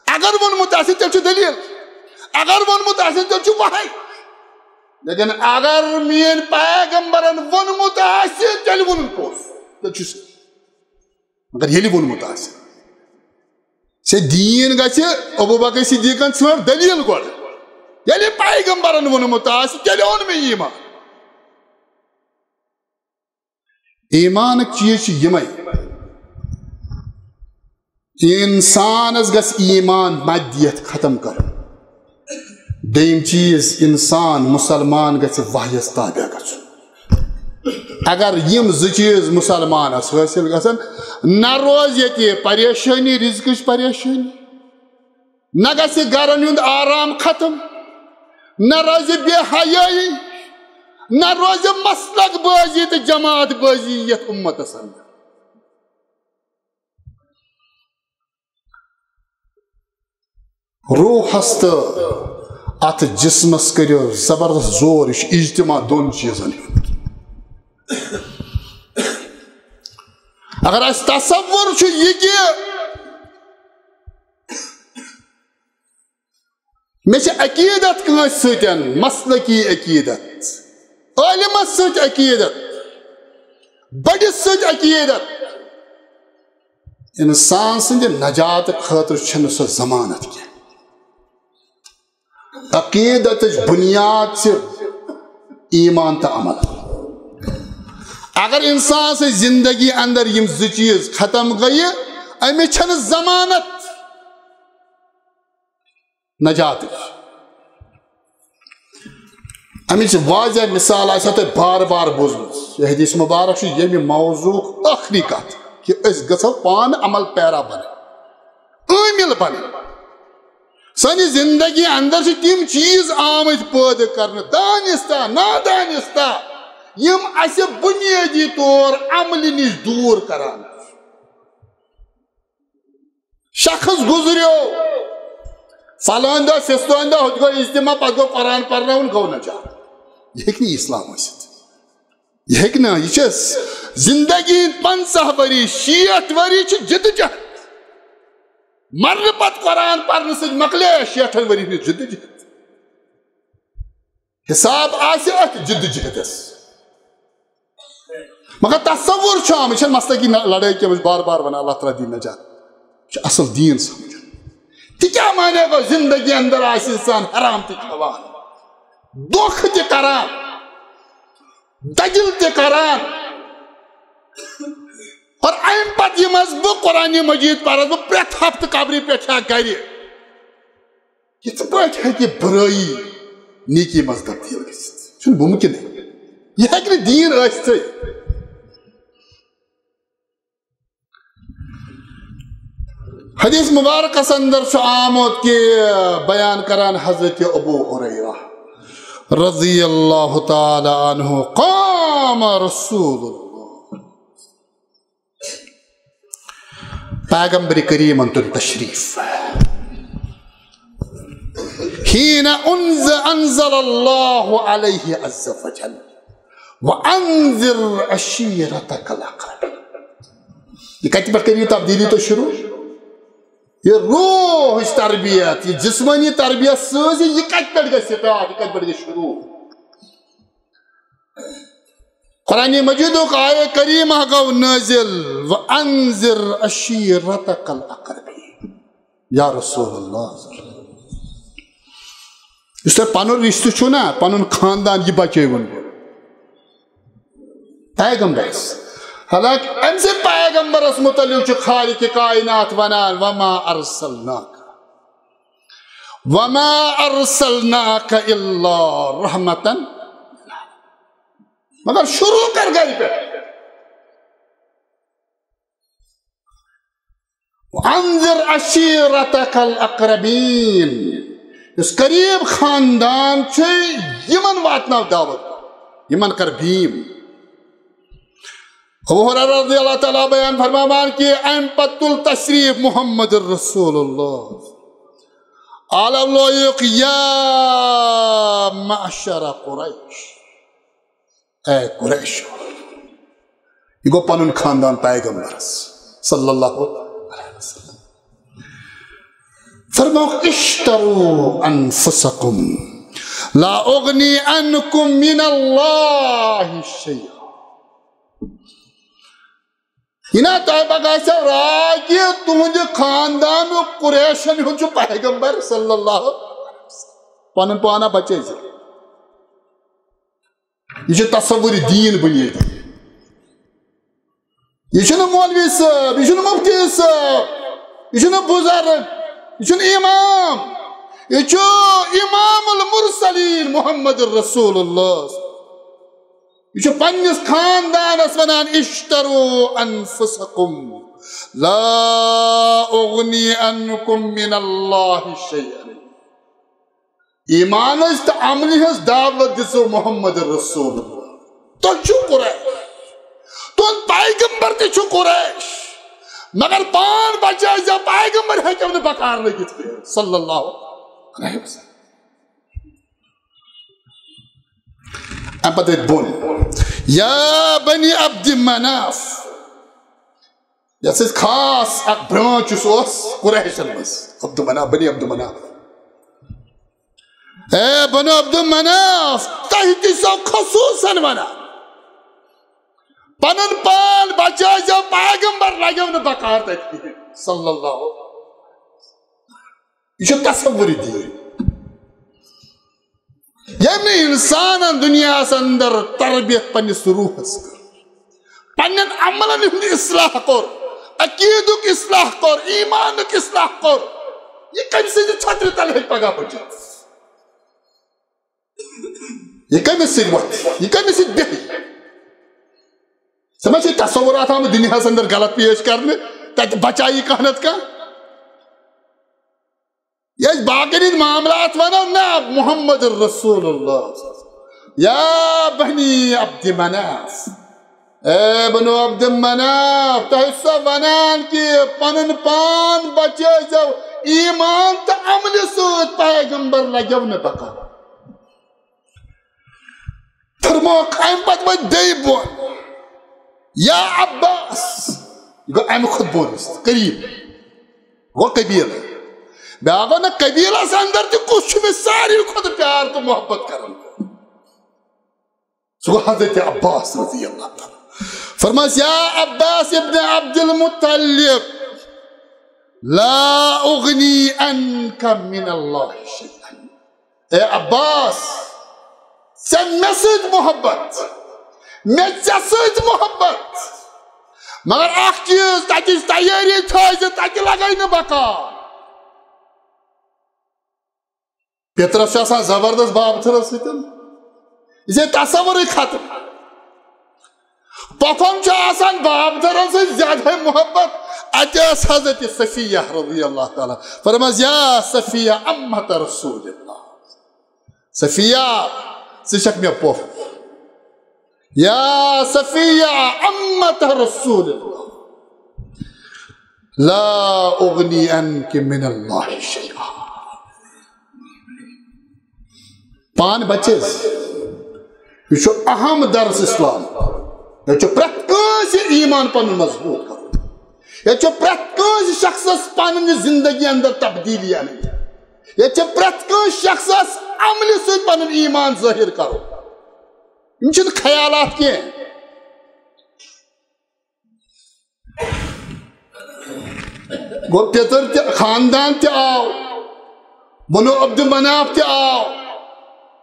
اگر ووٚنمُت آسہِ، تیٚلہِ چھُ دٔلیٖل۔ اگر ووٚنمُت آسہِ، تیٚلہِ چھُ وحی۔ لیکن اگر میٲنۍ پیغمبرن ووٚنمُت آسہِ، تیٚلہِ ووٚنُن پوٚز، تیٚلہِ چھُ صحیح۔ مگر ییٚلہِ ووٚنمُت آسہِ، ژےٚ دیٖن گژھِ ابو بکر صدیقن ژھانٛڈ دٔلیٖل گۄڈٕ۔ ییٚلہِ پیغمبرن ووٚنمُت آسہِ، تیٚلہِ اوٚن مےٚ ایمان۔ ایمانٕکۍ چیٖز چھِ یِمے۔ اِنسانَس گژھِ ایمان مدیت ختم کرُن۔ دوٚیِم چیٖز، اِنسان مُسلمان گژھِ وحیَس تابع گژھُن۔ اگر یِم زٕ چیٖز مُسلمانَس حٲصِل گژھن، نہ روزِ ییٚتہِ پریشٲنی، رزقٕچ پریشٲنی، نہ گژھِ گرن ہُنٛد آرام ختم، نہ روزِ بے حیٲیی، نہ روزِ مسلک بٲزی تہٕ جماعت بٲزی یتھ اُمتس اندر۔ روحس تہٕ اتھ جسمس کٔرِو زبردست زور، یہِ چھُ اجتماع دۄن چیٖزن ہُنٛد۔ اگر اسہِ تصور چھُ یہِ کہِ مےٚ چھِ عقیدت کٲنٛسہِ سۭتۍ، مسلکی عقیدت، عٲلمس سۭتۍ عقیدت، بٔڑِس سۭتۍ عقیدت، انسان سٕنٛدِ نجات خٲطرٕ چھنہٕ سۄ ضمانت کینٛہہ۔ عقیدتٕچ بنیاد چھِ ایمان تہٕ عمل۔ اگر انسان سٕنٛز زندگی اندر یِم زٕ چیٖز ختم گٔیہِ، أمِس چھنہٕ ضمانت نجاتٕچ۔ اَمِچ واضح مثال آسیو تۄہہِ بار بار بوٗزمٕژ۔ یہِ حدیث مبارک چھُ ییٚمہِ موضوعُک ٲخری کتھ کہِ أسۍ گژھو پانہٕ عمل پیرا بنٕنۍ، عٲمِل بنٕنۍ۔ سانہِ زندگی اندر چھِ تِم چیٖز آمٕتۍ پٲدٕ کرنہٕ، دانستہ، نادانستہ، یِم اَسہِ بُنیٲدی طور عملہِ نِش دوٗر کران چھِ۔ شخص گُزریو، فلٲنۍ دۄہ، فستٲنۍ دۄہ، ہُتہِ گوٚو اجتماع، پتہٕ گوٚو قرآن پرناوُن، گوٚو نجات۔ یہِ ہیٚکہِ نہٕ اسلام ٲسِتھ۔ یہِ ہیٚکہِ نہٕ، یہِ چھِ زندگی ہٕنٛدۍ پنٛژاہ ؤری، شیٹھ ؤری چھِ جدوجہد۔ مرنہٕ پتہٕ قرآن پرنہٕ سۭتۍ مۄکلے شیٹھن ؤری ہٕنٛز جدوجہد۔ حساب آسہِ اتھ جدوجہدس۔ مگر تصور چھُ آمُت، یہِ چھَنہٕ مسلکی نہ-، لڑٲے کینٛہہ، بہٕ چھُس بار بار ونان، اللہ تعالیٰ دِیہِ نجات۔ یہِ چھُ اصل دین سمجھُن۔ تہِ کیٛاہ معنی گوٚو، زندگی اندر آسہِ انسان حرام تہِ کھٮ۪وان، دھوکہٕ تہِ کران، دٔلیل تہِ کران، اور امہِ پتہٕ یِم حظ بہٕ قرآن مجید پرس، بہٕ پرٛٮ۪تھ ہفتہٕ قبرِ پٮ۪ٹھ چھا گرِ، یِتھ پٲٹھۍ ہیٚکہِ بُرٲیی نیکی منٛز تبدیٖل گٔژھِتھ؟ چھُنہٕ مُمکِنٕے۔ یہِ ہیٚکہِ نہٕ دیٖن ٲسِتھٕے۔ حدیث مبارکس اندر چھُ آمُت کہِ بیان کران حضرت ابو ہریرہ رضی اللہ تعالیٰ عنہ، قام رسول اللہ، پیغمبر کریمن تُل تشریف۔ حین انز-، انزل اللہ علیہ عز وجل، وانذر عشیرتک الاقربین۔ یہ کتہِ پٮ۪ٹھ کٔرِو تبدیلی تُہۍ شروع؟ یہ روحٕچ تربیت، یہ جسمانی تربیت سۭتۍ، یہ کتہِ پٮ۪ٹھ گژھِ start، یہ کتہِ پٮ۪ٹھ گژھِ شروع؟ قرآن مجیدُک آیہ کریمہ گوٚو نٲزِل، وانذر عشیرتک الاقربین۔ یا رسول اللہ، یُس تۄہہِ پنُن رشتہٕ چھُو نا، پنُن خاندان، یہِ بچٲوُن۔ پیغمبرس، حالانکہ أمۍ سٕے پیغمبرس متعلق چھُ خالق کائنات ونان، وما ارسلناک، وما ارسلناک الا رحمتن، مگر شروع کر گرِ پٮ۪ٹھ۔ وانذر عشیرتک الاقربین۔ یُس قریب خاندان چھُ، یِمن واتناو دعوت، یِمن کر بیم۔ ابو ہریرہ رضی اللہ تعالیٰ بیان فرماوان کہ امہِ پتہٕ تُل تشریف محمد رسول اللہ۔ عالم لویُک، یا معشر قریش، اے قریش۔ یہ گوٚو پنُن خاندان پیغمبرس صلی اللہ علیہ وسلم۔ فرموو، اشتروا انفسکم لا اغنی عنکم من اللہ شیئا۔ یہ نا تۄہہِ پگاہ آسہِ راے کہ تُہنٛدِ خاندانُک قریشن ہُنٛد چھُ پیغمبر صلی اللہ علیہ وسلم۔ پنُن پانا بچٲے زِ۔ یہِ چھُ تصور دیٖن بُنیٲدی۔ یہِ چھُنہٕ مولوی صٲب، یہِ چھُنہٕ مفتی صٲب، یہِ چھُنہٕ بُزرگ، یہِ چھُنہٕ امام، یہِ چھُ امام المرسلین محمد رسول اللہ۔ یہِ چھُ پننِس خاندانس ونان، "اشتروا انفسکم لا اغنی عنکم من اللہ شیئا۔" ایمانٕچ تہٕ عملہِ ہٕنٛز دعوت دِژو محمد رسول اللہ۔ تُہۍ چھِو قریش، تُہُنٛد پیغمبر تہِ چھُ قریش، مگر پان بچٲے زِ پیغمبر ہیٚکیو نہٕ بکار لٔگِتھ کینٛہہ، صلی اللہ علیہ وسلم۔ اَمہِ پتہٕ أتھۍ بۄن، یا بنی عبد مناف، یَتھ سۭتۍ خاص اکھ برانچ یُس اوس قریشن منٛز، عبد مناف، بنی عبد مناف۔ اے بنو عبد مناف، تۄہہِ تہِ چھسو خصوصاً ونان، پنُن پان بچٲیزیو، پیغمبر لگیو نہٕ بکار تتہِ کِہیٖنۍ، صلی اللہ۔ یہِ چھُ تصوُرِ دیٖن۔ ییٚمہِ انسانن دُنیاہس اندر تربیت پننِس روحس کٔر، پننٮ۪ن عملن ہُنٛد اصلاح کوٚر، عقیدُک اصلاح کوٚر، ایمانُک اصلاح کوٚر، یہِ کٔمۍ سٕنٛدِ چھترِ تل ہیٚکہِ پگاہ بٔچِتھ؟ یہِ کٔمِس سۭتۍ وۄتھِ؟ یہِ کٔمِس سۭتۍ بیٚہہِ؟ ژےٚ ما چھُے تصورات آمُت دُنیاہس اندر غلط پیش کرنہٕ؟ تتہِ بچایی کانٛہہ نتہٕ کانٛہہ؟ یہِ أسۍ باقین ہٕنٛدۍ معاملات ونو، نہ، محمد رسول اللہ۔ یا بنی عبد مناف، اے بنو عبد مناف، تۄہہِ چھُسا ونان کہِ پنُن پان بچٲیزیو، ایمان تہٕ عملہِ سۭتۍ پیغمبر لگیو نہٕ بکار۔ فرموکھ، امہِ پتہٕ ؤتھۍ بیٚیہِ بۄن، یا عباس، یہِ گوٚو امہِ کھۄتہٕ بۄن، قریب گوٚو قبیلہٕ۔ بیٛاکھ گوٚو نہ، قبیلس اندر تہِ کُس چھُ مےٚ ساروی کھۄتہٕ پیار تہٕ محبت کران؟ سُہ گوٚو حضرت عباس رضی اللہ تعالیٰ۔ فرماس، یا عباس ابن عبد المطلب، لا اغنی عنک من اللہ شیئا۔ اے عباس، ژےٚ مےٚ سۭتۍ محبت، مےٚ ژےٚ سۭتۍ محبت، مگر اکھ چیٖز، تتِچ تیٲری تھٲے زِ تتہِ لگے نہٕ بکار۔ پیترس چھُ آسان زبردست بابتھٕرس سۭتۍ، یہِ چھے تصورٕے ختم۔ پۄپھن چھُ آسان بابتھٕرن سۭتۍ زیادے محبت۔ اتہِ ٲس حضرت صفیہ رضی اللہ تعالیٰ، فرمٲس، یا صفیہ امت رسول اللہ۔ صفیہ، ژٕ چھکھ مےٚ پۄپھ۔ یا صفیہ امت رسول اللہ، لا اغنی عنک من اللہ شیئا۔ پان بچٲیِو۔ یہِ چھُ اہم درس اسلام۔ ییٚتہِ چھُ پرٛٮ۪تھ کٲنٛسہِ ایمان پنُن مضبوط کرُن۔ ییٚتہِ چھُ پرٛٮ۪تھ کٲنٛسہِ شخصس پننہِ زندگی اندر تبدیلی انٕنۍ۔ ییٚتہِ چھِ پرٛٮ۪تھ کٲنٛسہِ شخصس عملہِ سۭتۍ پنُن ایمان ظٲہر کرُن۔ یِم چھِنہٕ خیالات کینٛہہ۔ گوٚو، پیٚتٕر تہِ، خاندان تہِ آو، بنو عبد مناف تہِ آو،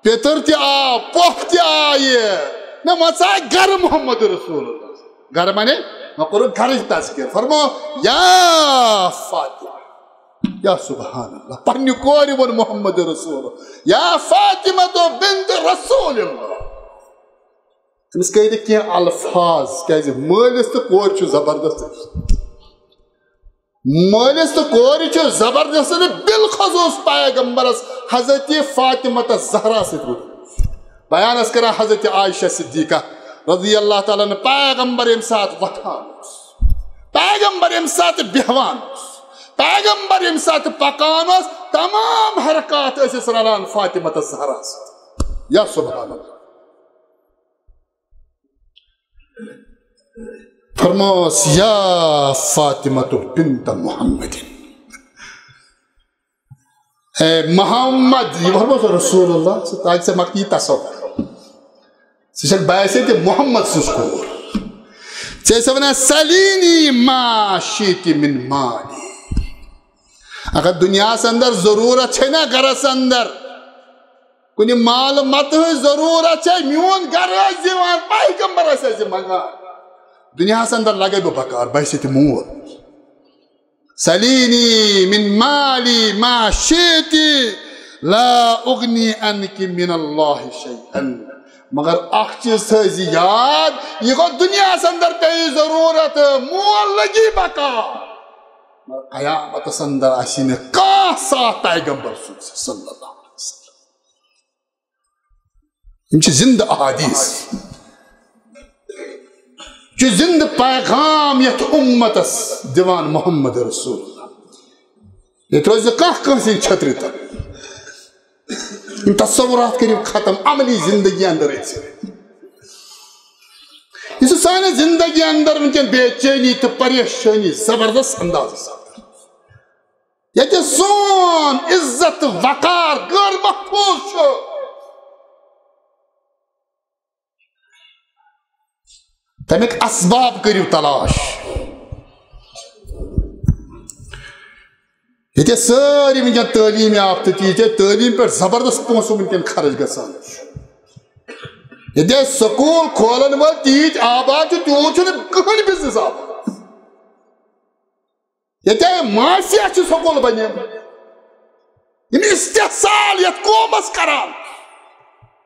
پیٚتٕر تہِ آو، پۄپھ تہِ آیہِ۔ نہ، وۄنۍ ژاے گرٕ محمد رسول اللہ۔ گرٕ معنی، وۄنۍ کوٚرُکھ گرٕچ تذکر۔ فرمو، یا فاطمہ، یا سبحان اللہ، پننہِ کورِ ووٚن محمد رسول، یا فاطمہ تو بنت رسول اللہ۔ أمِس کٔرۍ نہٕ کینٛہہ الفاظ، کیازِ مٲلِس تہٕ کورِ چھُ زبردست رشتہٕ۔ مٲلِس تہٕ کورِ چھُ زبردست رشتہٕ، بالخصوص پیغمبرس حضرت فاطمہ زہرا سۭتۍ روٗدمُت۔ بیان ٲس کران حضرت عائشہ صدیقہ رضی اللہ تعالیٰ عنہ، پیغمبر ییٚمہِ ساتہٕ وۄتھان اوس، پیغمبر ییٚمہِ ساتہٕ بیٚہوان اوس، پیغمبر ییٚمہِ ساتہٕ پکان اوس، تمام حرکات ٲسِس رلان فاطمہ زہرا سۭتۍ۔ یا سبحان اللہ۔ فرموس، یا فاطمہ بنت محمد، اے محمد، یہِ فرموس رسول اللہ، سُہ تاج ژےٚ مۄکلی تصور۔ سُہ چھَکھ باسے تہِ محمد سٕنٛز کوٗر۔ ژےٚ ٲسۍ وَنان، سلینی ما شئت من مالی۔ اگر دُنیاہَس اندر ضروٗرت چھے نا گرس اندر، کُنہِ مال متہٕ ہٕنٛز ضروٗرت چھےٚ، میون گرٕ آسہِ یِوان، پیغمبر آسہِ اَسہِ منٛگان۔ دُنیاہَس اندر لگے بہٕ بکار، بہٕ آسہِ تہِ مول۔ سلینی من مالی ما شئتی لا اغنی عنک من اللہ شیئا۔ مگر اکھ چیز تھٲیزِ یاد، یہِ گوٚو دُنیاہَس اندر پیٚیہِ ضروٗرت، مول لگی بکار۔ مگر قیامتس اندر آسی نہٕ کانٛہہ ساتھ پیغمبر سُنٛد صلی اللہ علیہ وسلم۔ یِم چھِ زِندٕ احادیث، چھُ زِندٕ پیغام یَتھ اُمتَس دِوان محمد رسول اللہ۔ ییٚتہِ روزِ نہٕ کانٛہہ کٲنٛسہِ ہِنٛدِ چھترِ تَل۔ یِم تصورات کٔرِو ختم عملی زندگی اندر أژِتھ۔ یُس سانہِ زندگی اندر وٕنکیٚن بے چینی تہٕ پریشٲنی زبردست اندازس اندر، ییٚتہِ سون عزت تہٕ وقار غٲر محفوظ چھُ، تَمِکۍ اسباب کٔرِو تلاش۔ ییٚتہِ سٲری وٕنکیٚن تعلیٖم یافتہٕ تہِ، ییٚتہِ تعلیٖم پٮ۪ٹھ زبردست پونٛسہٕ وٕنکیٚن خرٕچ گژھان چھُ۔ ییٚتہِ سکوٗل کھولن وٲلۍ تیٖتۍ آباد چھِ، تیوٗت چھُنہٕ کٕہٕنۍ بزنس آباد۔ ییٚتہِ معاشیات چھِ سکوٗل بنیمٕتۍ۔ یِم استحصال یَتھ قومس کران،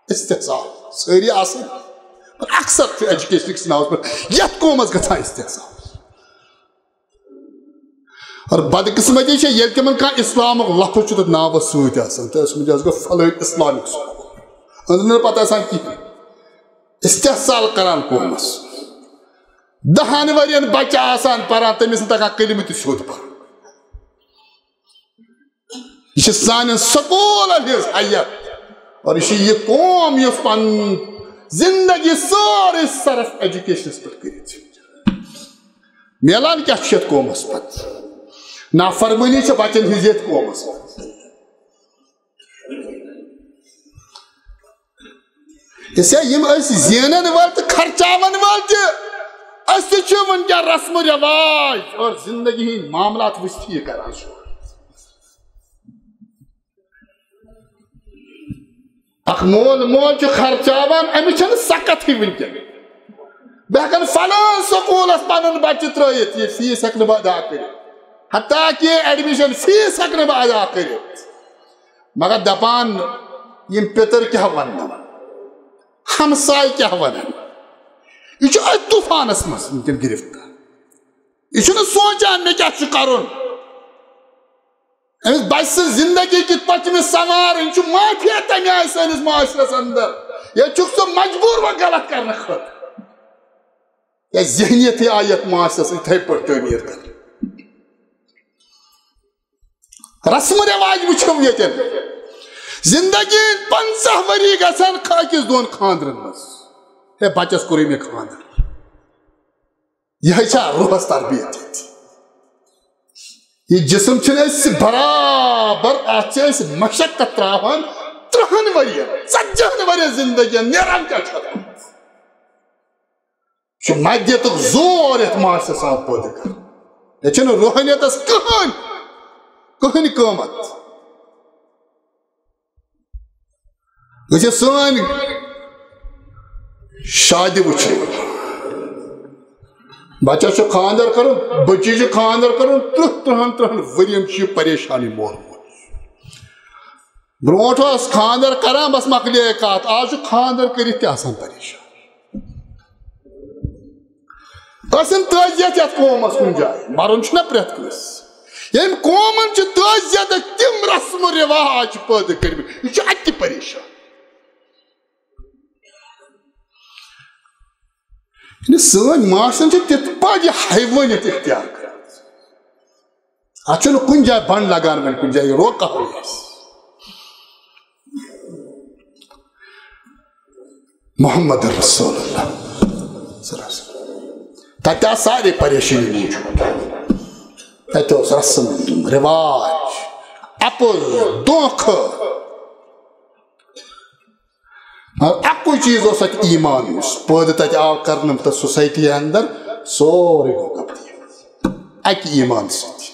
استحصال سٲری آسان، مگر اکثر چھُ ایجوکیشنٕکِس ناوس پٮ۪ٹھ یَتھ قومس گژھان استحصال۔ اور بدقسمتی چھےٚ، ییٚلہِ تِمن کانٛہہ اسلامُک لفظ چھُ تَتھ ناوس سۭتۍ آسان، تہٕ ٲسمٕتۍ حظ گوٚو فلٲنۍ اسلامِک سکوٗل، أنٛدرٕ نہٕ پتہٕ آسان کِہیٖنۍ۔ استحصال کران قومس۔ دَہَن ؤرین بچہ آسان پران، تٔمِس نہٕ تگان کلمہٕ تہِ سیوٚد پرُن۔ یہِ چھِ سانٮ۪ن سکوٗلن ہٕنٛز حیت۔ اور یہِ چھِ یہِ قوم یُس پنُن زندگی سٲرٕے صرف ایجوکیشنس پٮ۪ٹھ کٔرِتھ چھِ۔ میلان کیٛاہ چھُ یَتھ قومس پتہٕ؟ نافرمٲنی چھِ بچن ہٕنٛز یَتھ قومس منٛز۔ اس لیے یِم أسۍ زینن وٲلۍ تہٕ خرچاون وٲلۍ تہِ، أسۍ تہِ چھِ وٕنکیٚن رسم و رواج اور زندگی ہٕنٛدۍ معاملات وٕچھتھی کران۔ اکھ مول موج چھُ خرچاوان، أمِس چھَنہٕ سکت ہٕے وٕنکیٚن۔ بہٕ ہٮ۪کن فلٲن سکوٗلس پنُن بچہِ ترٲیِتھ، یہِ فیس ہٮ۪کہٕ نہٕ بہٕ ادا کٔرِتھ، حتیٰ کہِ ایڈمیشن فیس ہٮ۪کہٕ نہٕ بہٕ ادا کٔرِتھ۔ مگر دپان، یِم پِتٕر کیٛاہ ونن، ہمساے کیٛاہ ونن؟ یہِ چھُ أتھۍ طوفانس منٛز وٕنکیٚن گرفتار۔ یہِ چھُنہٕ سونٛچان مےٚ کیٛاہ چھُ کرُن۔ أمِس بچہِ سٕنٛز زندگی کِتھ پٲٹھۍ چھِ مےٚ سنوارٕنۍ؟ یہِ چھُ معافی تمہِ آیہِ سٲنِس معاشرس اندر۔ ییٚتہِ چھُکھ ژٕ مجبوٗر وۄنۍ غلط کرنہٕ خٲطرٕ۔ یا ذہنیتٕے آیہِ یتھ معاشرس یِتھے پٲٹھۍ تعمیٖر کرنہٕ۔ رسم و رواج وٕچھو ییٚتٮ۪ن۔ زندگی ہٕنٛدۍ پنٛژاہ ؤری گژھن خ-، أکِس دۄن خانٛدرن منٛز۔ ہے، بچس کوٚرُے مےٚ خانٛدر۔ یِہے چھا روحس تربیت ییٚتہِ؟ یہِ جسم چھِنہٕ أسۍ برابر، اتھ چھِ أسۍ مشقت تراوان ترٕہن ؤرین، ژتجی ہن ؤرین زندگی، نیران کیٛاہ چھُ اتھ منٛز؟ چھُ مدیتُک زور یتھ معاشرس آمُت پٲدٕ کرنہٕ۔ ییٚتہِ چھُنہٕ روحانیتس کٕہٕنۍ، کٕہٕنۍ قۭمتھ۔ أسۍ چھِ سٲنۍ شادِ وٕچھِو۔ بچس چھُ خانٛدر کرُن، بچی چھُ خانٛدر کرُن، ترٕٛہ، ترٕٛہن، ترٕٛہن ؤرین چھُ یہِ پریشانی مول موج۔ برونٛٹھ اوس خانٛدر کران، بس مۄکلے کتھ۔ آز چھُ خانٛدر کٔرِتھ تہِ آسان پریشان۔ ٲسِن تعزیت یتھ قومس کُنہِ جایہِ، مرُن چھُنہ پرٛٮ۪تھ کٲنٛسہِ۔ ییٚمۍ قومن چھِ تعزیتٕکۍ تِم رسم و رواج پٲدٕ کٔرمٕتۍ، یہِ چھُ اتہِ تہِ پریشان۔ یعنی سٲنۍ معاشرن چھِ تِتھ پٲٹھۍ یہِ حیوٲنیت اختیار کٔرمٕژ۔ اتھ چھُنہٕ کُنہِ جایہِ بنٛڈ لگان وۄنۍ، کُنہِ جایہِ یہِ روکا ہو اَسہِ۔ محمد رسول اللہ صلی اللہ علیہ وسلم۔ تتہِ آسہٕ سارے پریشٲنی موٗجوٗد۔ تتہِ اوس رسم، رواج، اپُز، دھوکہٕ۔ مگر اکُے چیٖز اوس اتہِ ایمان، یُس پٲدٕ تتہِ آو کرنہٕ تہٕ سوسایٹی اندر، سورُے گوٚو تبدیٖل اکہِ ایمان سۭتۍ۔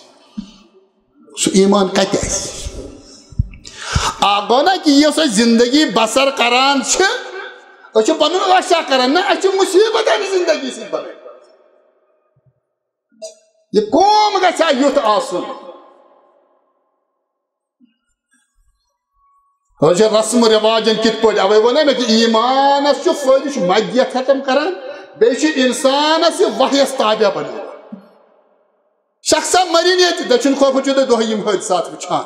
سُہ ایمان کتہِ آسہِ؟ اکھ گوٚو نا کہِ یۄس أسۍ زندگی بسر کران چھِ، أسۍ چھِ پنُن عٲشہ کران، نہ، اَسہِ چھِ مُصیٖبت اَمہِ زندگی سۭتۍ بنٲومٕژ۔ یہِ قوم گژھِ ہا یُتھ آسُن۔ أسۍ چھِ رسم رواجن کِتھ پٲٹھۍ؟ اوے ووٚن مےٚ کہِ ایٖمانس چھُ فٲیدٕ، چھُ مدیت ختم کران، بیٚیہِ چھُ انسانس یہِ وحیس تابع بناوان۔ شخصا مٔرِن ییٚتہِ، دٔچھُن کھوفہٕ چھُ تُہۍ دۄہے یِم حٲدثات وٕچھان۔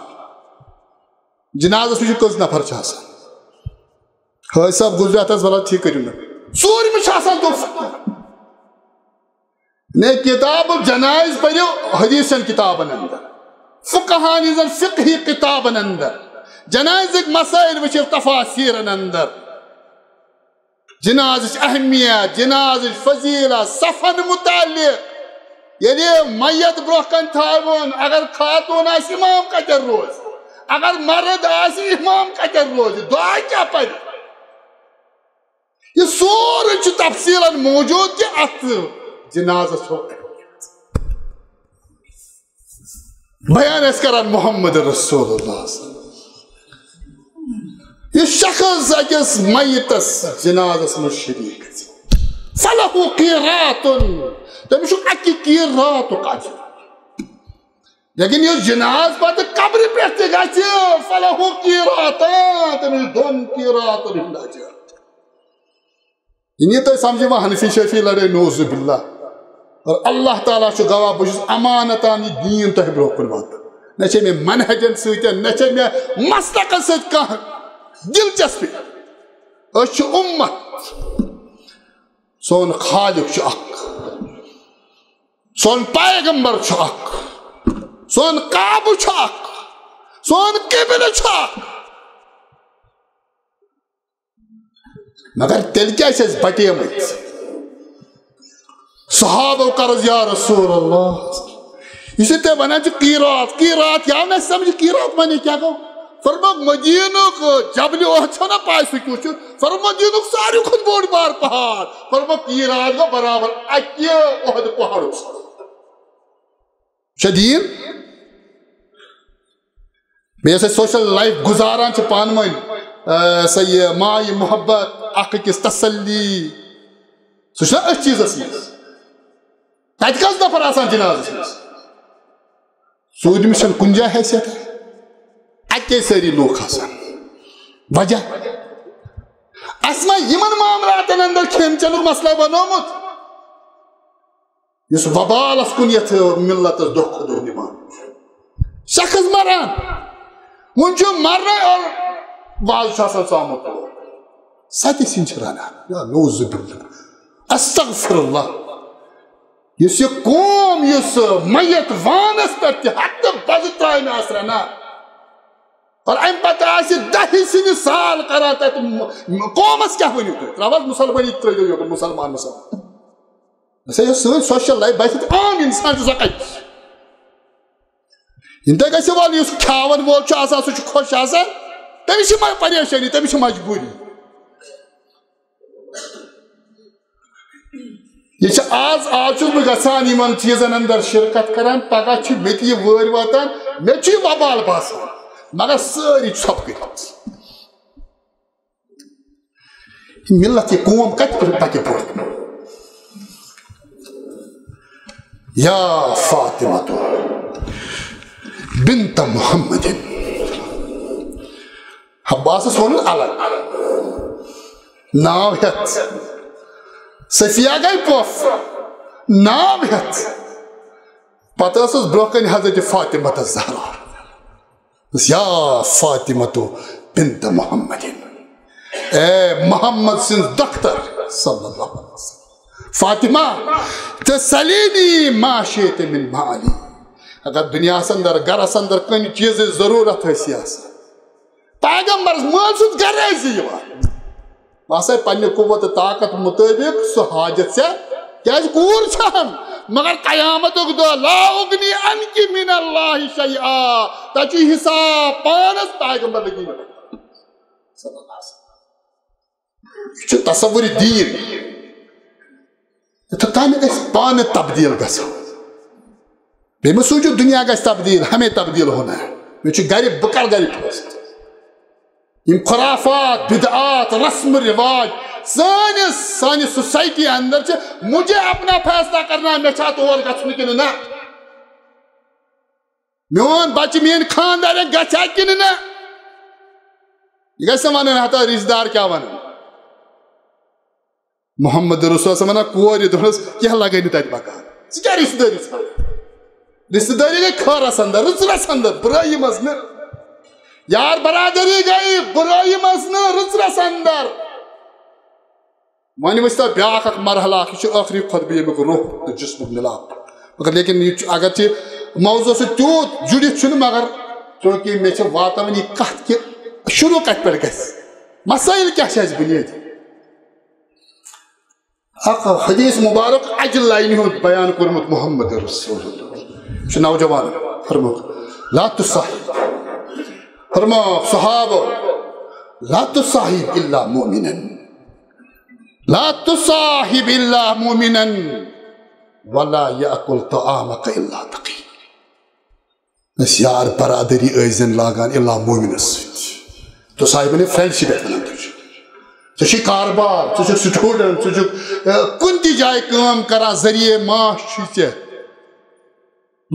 جنازس وٕچھِو کٔژ نفر چھِ آسان۔ حٲج صٲب گُزریو، اتھ حظ وَلہٕ ٹھیٖک کٔرِو نہٕ۔ ژوٗرمہِ چھُ آسان دۄہ۔ نے کتاب الجنائز پٔرِو حدیثن کتابن اندر، فقہان ہٕنٛزن فقہی کتابن اندر، جنائزٕکۍ مسائل وٕچھِو تفاسیرن اندر۔ جنازٕچ اہمیت، جنازٕچ فضیلت، صفن متعلق۔ ییٚلہِ میت برونٛہہ کنہِ تھاوون، اگر خاتون آسہِ، امام کتٮ۪ن روزِ؟ اگر مرد آسہِ، امام کتٮ۪ن روزِ؟ دعا کیٛاہ پرِ؟ یہِ سورُے چھُ تفصیلن موجود کہِ اتھ جنازس چھُ بیان آسہِ کران محمد رسول اللہ صلی اللہ علیہ وسلم۔ یہِ شخص أکِس میتس جنازس منٛز شریک گژھِ، فلہ قیراطن، تٔمِس چھُ اکہِ قیراطُک اجر۔ لیکن یُس جناز پتہٕ قبرِ پٮ۪ٹھ تہِ گژھِ، فلہ قیراطان، تٔمِس چھُ دۄن قیراطن ہُنٛد اجر۔ یہِ نِیِو تُہۍ سمجھِ وۄنۍ حنفی شافعی لڑٲے، نعوذ باللہ۔ اور اللہ تعالیٰ چھُ گواہ، بہٕ چھُس امانتان یہِ دیٖن تۄہہِ برونٛہہ کُن واتان۔ نہ چھےٚ مےٚ منہجن سۭتۍ، نہ چھےٚ مےٚ مسلکس سۭتۍ کانٛہہ دلچسپی۔ أسۍ چھِ اُمت۔ سون خالق چھُ اکھ، سون پیغمبر چھُ اکھ، سون کعبہٕ چھُ اکھ، سون قبلہٕ چھُ اکھ۔ مگر تیٚلہِ کیٛازِ چھِ أسۍ بٹیمٕتۍ؟ صحابو کٔر عرض، یا رسول اللہ، یُس یہِ تُہۍ ونان چھِ قیرات، قیرات، یہِ آو نہٕ اَسہِ سمجھ، قیرات معنی کیٛاہ گوٚو؟ فرمووُکھ، مدیٖنُک جبلِ احد چھو نہ پاے سُہ کیُتھ چھُ؟ فرمووُکھ، مدیٖنُک ساروی کھۄتہٕ بوٚڑ بار پہاڑ۔ فرمووُکھ، قیرات گوٚو برابر اَکہِ احد پہاڑُک سا۔ چھا دیٖن؟ بیٚیہِ یۄس أسۍ سوشل لایف گُزاران چھِ پانہٕ ؤنۍ، آ، سۄ یہِ ماے محبت، اکھ أکِس تسلی، سُہ چھُنہ أتھۍ چیٖزس منٛز؟ تتہِ کٔژ نفر آسان جنازس منٛز؟ ژوٗرمِس چھَنہٕ کُنہِ جایہِ حیثیت، اَتہِ کیٛازِ سٲری لوٗکھ آسان؟ وجہ؟ اَسہِ ما یِمن معاملاتن اندر کھٮ۪ن چٮ۪نُک مسلہٕ بنوومُت؟ یُس وبالس کُن یتھ ملتس دۄہ کھۄتہٕ دۄہ نِوان چھُ۔ شخص مران، وُنہِ چھُ مرنے اور وازٕ چھُ آسان ژامُت تور۔ سۄ تہِ سِنۍ چھِ رنان۔ یا نعوذ باللہ۔ استغفر اللہ۔ یُس یہِ قوم، یُس میت وانس پٮ۪ٹھ تہِ ہتہٕ بزٕ ترامہِ آسہِ رنان، اور امہِ پتہٕ آسہِ دہہِ سِنہِ سال کران تتہِ، م-، قومس کیٛاہ ؤنِو تُہۍ؟ ترٛاوہوس مُسلمٲنی، ترٛٲوِو یوکُن مُسلمان، مُسلمان۔ ہسا یۄس سٲنۍ سوشل لایف باسہِ تہِ عام انسان چھُ سۄ کتہِ؟ یِم تۄہہِ گژھِ وَلہٕ، یُس کھیاون وول چھُ آسان، سُہ چھُ خۄش آسان، تٔمِس چھِ مہ-، پریشٲنی، تٔمِس چھِ مجبوٗری۔ یہِ چھِ آز، آز چھُس بہٕ گژھان یِمن چیٖزن اندر شرکت کران، پگاہ چھِ مےٚ تہِ یہِ وٲرۍ واتان، مےٚ تہِ چھُ یہِ وبال باسان، مگر سٲری ژھۄپہٕ کٔرِتھ۔ ملت، یہِ قوم کتہِ پٮ۪ٹھ پکہِ برونٛہہ؟ یا فاطمہ بنت محمد، عباسس ووٚن الگ ناو ہٮ۪تھ، صفیہ گٔے پۄپھ ناو ہٮ۪تھ، پتہٕ ٲسٕس برونٛہہ کنہِ حضرت فاطمہ الزہرا۔ یا فاطمہ بنت محمد، اے محمد سٕنٛز دختر صلی اللہ علیہ وسلم۔ فاطمہ، تسلینی ما شئت من مالی۔ اگر دنیاہس اندر، گرس اندر کُنہِ چیٖزٕچ ضروٗرت ٲسی آسان، پیغمبرس مٲلۍ سُنٛد گرے زِ یِوان۔ بہٕ ہسا پننہِ قوت تہٕ طاقت مطٲبق سُہ حاجت ژےٚ، کیازِ کوٗر چھہم، مگر قیامتُک دۄہ لا اغنی عنک من اللہ شیئا، تتہِ چھُ حساب پانس پیغمبر لگی نہٕ۔ صلی اللہ علیہ وسلم۔ یہِ چھُ تصور دیٖن۔ یوٚتتھ تام أسۍ پانہٕ تبدیل گژھو۔ بیٚیہِ مہ سوٗنٛچِو دُنیا گژھِ تبدیل، ہمیں تبدیل ہونا ہے۔ مےٚ چھُ گرِ، بہٕ کر گرِ فٲصلہٕ؟ یِم خرافات، بدعات، رسم رواج سٲنِس، سانہِ سوسائٹی اندر چھِ، مجھے اپنا فیصلہ کرنا، مےٚ چھا تور گژھُن کِنہٕ نہ؟ میون بچہِ، میٲنۍ خاندارٮ۪ن گژھِ ہا کِنہٕ نہ؟ یہِ گژھِ نہٕ ونُن، ہتا رشتہٕ دار کیٛاہ ونن۔ محمد رسول صٲب ونان، کورِ دوٚپنس، کینٛہہ لگے نہٕ تتہِ بکار۔ ژٕ کیٛاہ رشتہٕ دٲری ژھانڈان؟ رشتہٕ دٲری گٔے خٲرس اندر، رٕژرس اندر، برٲیی منٛز نہٕ۔ یار برادری گٔے برٲیی منٛز نہٕ، رٕژرس اندر۔ وۄنۍ وٕچھ تو بیٛاکھ اکھ مرحلہ اکھ، یہِ چھُ ٲخری خطبہٕ، ییٚمیُک روح تہٕ جسمُک مِلاپ۔ مگر لیکن یہِ چھُ، اگرچہِ موضوع سۭتۍ تیوٗت جُڑِتھ چھُنہٕ، مگر چونکہ مےٚ چھِ واتناوٕنۍ یہِ کتھ کہِ شروع کتہِ پٮ۪ٹھ گژھِ، مسٲیل کیٛاہ چھِ اَسہِ بُنیٲدی۔ اکھ حدیث مبارک اکہِ لاینہِ ہُنٛد بیان کوٚرمُت محمد رسول اللہ۔ یہِ چھُ نوجوان فرمووُکھ، لا تصاحب۔ فرمووُکھ صحابہ، لا تصاحب الا مؤمنا۔ لا تصاحب الا مؤمنا ولا يأكل طعامك الا تقي۔ أسۍ یار برادری ٲسۍ زن لاگان الا مومنس سۭتۍ۔ تصاحب یعنی فرینڈشپ یتھ ونان تُہۍ چھِو۔ ژٕ چھُے کاربار، ژٕ چھُکھ سٹوڈنٹ، ژٕ چھُکھ، اے، کُنہِ تہِ جایہِ کٲم کران، ذریعہ معاش چھُے ژےٚ۔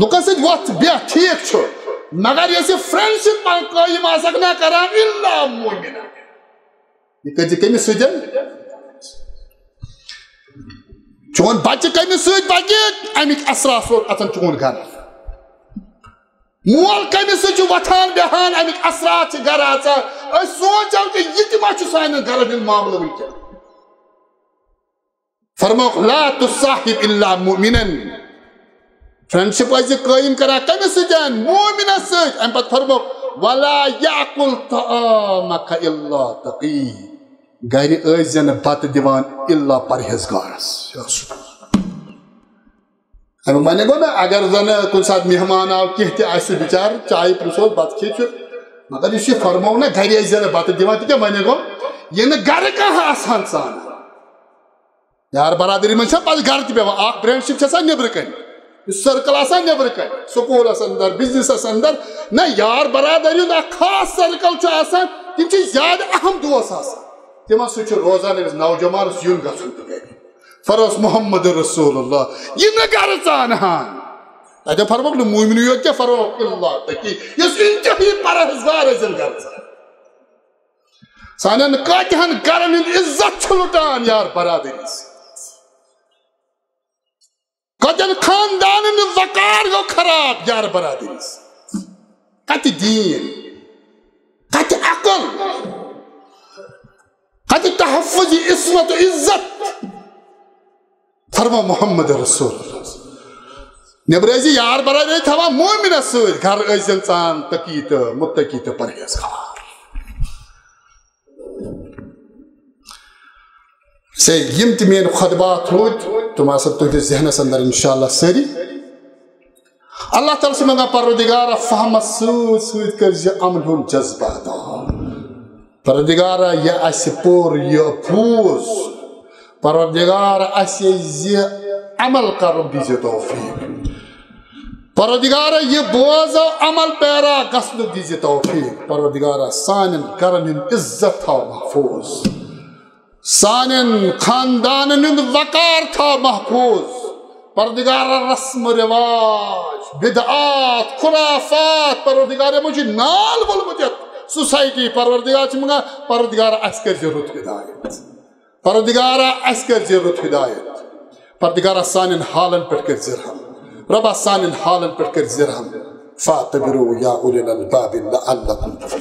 لُکن سۭتۍ وۄتھ بیٚہہ، ٹھیٖک چھُ، مگر یۄس یہِ فرینڈشپ قٲیِم آسکھ نہ کران، الا مومنن۔ یہِ کٔرۍ زِ کٔمِس سۭتۍ؟ چون بچہِ کٔمِس سۭتۍ پکہِ، اَمِکۍ اثرات سوز اژان چون گرٕ۔ مول کٔمِس سۭتۍ چھُ وۄتھان بیٚہان، اَمِکۍ اثرات چھِ گرٕ اژان۔ أسۍ سونٛچو کہِ یہِ تہِ ما چھُ سانٮ۪ن گرن ہُنٛد معاملہٕ وٕنکیٚن۔ فرمووُکھ، لا تصاحب الا مؤمنا۔ فرینڈشپ ٲسۍ زِ قٲیِم کران کٔمِس سۭتۍ؟ مومنس سۭتۍ۔ اَمہِ پتہٕ فرمووُکھ، ولا يأكل طعامك الا تقي۔ گرِ ٲسۍ زِ نہٕ بتہٕ دِوان الا پرہیزگارس۔ اَمیُک معنی گوٚو نہ، اگر زن کُنہِ ساتہٕ مہمان آو، کینٛہہ تہِ آسہِ، سُہ بِچارٕ چایہِ پرٛژھوس، بتہٕ کھیٚیہِ چھُ، مگر یُس یہِ فرموو نہ، گرِ ٲسۍ زِ نہٕ بتہٕ دِوان، تہِ کیٛاہ معنی گوٚو؟ یہِ نہٕ گرٕ کانٛہہ آسان ژانان۔ یار برادری منٛز چھا پتہٕ گرٕ تہِ پٮ۪وان، اکھ فرینڈشپ چھِ آسان نیٚبرٕ کنہِ، یہِ سرکل آسان نیٚبرٕ کنہِ، سکوٗلس اندر، بزنسس اندر۔ نہ، یار برادری ہُنٛد اکھ خاص سرکل چھُ آسان، تِم چھِ زیادٕ اہم دوس آسان، تِمن سۭتۍ چھُ روزان أمِس نوجوانس یُن گژھُن تہِ گرِ۔ فرمووُس محمد رسول اللہ، یہِ نہٕ گرٕ ژانہان۔ تتہِ فرمووُکھ نہٕ مومنٕے یوت کینٛہہ، فرمووُکھ الا تقی، یُس انتہٲیی پرہیزگار ٲسِن گرٕ ژان۔ سانٮ۪ن کٲتِہن گرن ہُنٛد عزت چھُ لُٹان یار برادری سۭتۍ۔ کتٮ۪ن خاندانن ہُنٛد وقار گوٚو خراب یار برادری سۭتۍ۔ کتہِ دیٖن، کتہِ عقل، کتہِ تحفظ عصمت و عزت؟ فرموو محمد رسول اللہ۔ نیٚبرٕ ٲسۍ یار برادری تھاوان مومنس سۭتۍ، گرٕ ٲسۍ زن ژان تقی تہٕ متقی تہٕ پرہیزگار۔ سے یِم تہِ میٲنۍ خطبات روٗدۍ، تِم آسن تُہنٛدِس ذہنس اندر انشاءاللہ سٲری۔ اللہ تعالیٰ چھِ منٛگان، پروردگارا، فہمس سۭتۍ سۭتۍ کٔرۍ زِ عملہِ ہُنٛد جذبہٕ عطا۔ پروردگارا، یہِ اَسہِ پوٚر، یہِ بوٗز، پروردگارا، اَسہِ زِ عمل کرُن دیٖزِ توفیٖق۔ پروردگارا، یہِ بوزو، عمل پیرا گژھنُک دیٖزِ توفیٖق۔ پروردگارا، سانٮ۪ن گرن ہُنٛد عزت تھاو محفوٗظ، سانٮ۪ن خاندانن ہُنٛد وقار تھاو محفوٗظ۔ پروردگارا، رسم و رواج، بدعات، خرافات، پروردگار، یِمو چھُ نال وولمُت یتھ سوسائٹی۔ پروردگار چھِ منٛگان، پروردگارا، اَسہِ کٔرۍ زِ رُت ہدایت۔ پروردگارا، اَسہِ کٔرۍ زِ رُت ہدایت۔ پروردگارا، سانٮ۪ن حالن پٮ۪ٹھ کٔرۍ زِ رحم۔ رۄبا، سانٮ۪ن حالن پٮ۪ٹھ کٔرۍ زِ رحم۔ فاعتبروا يا أولي الألباب لعلكم تفلحون۔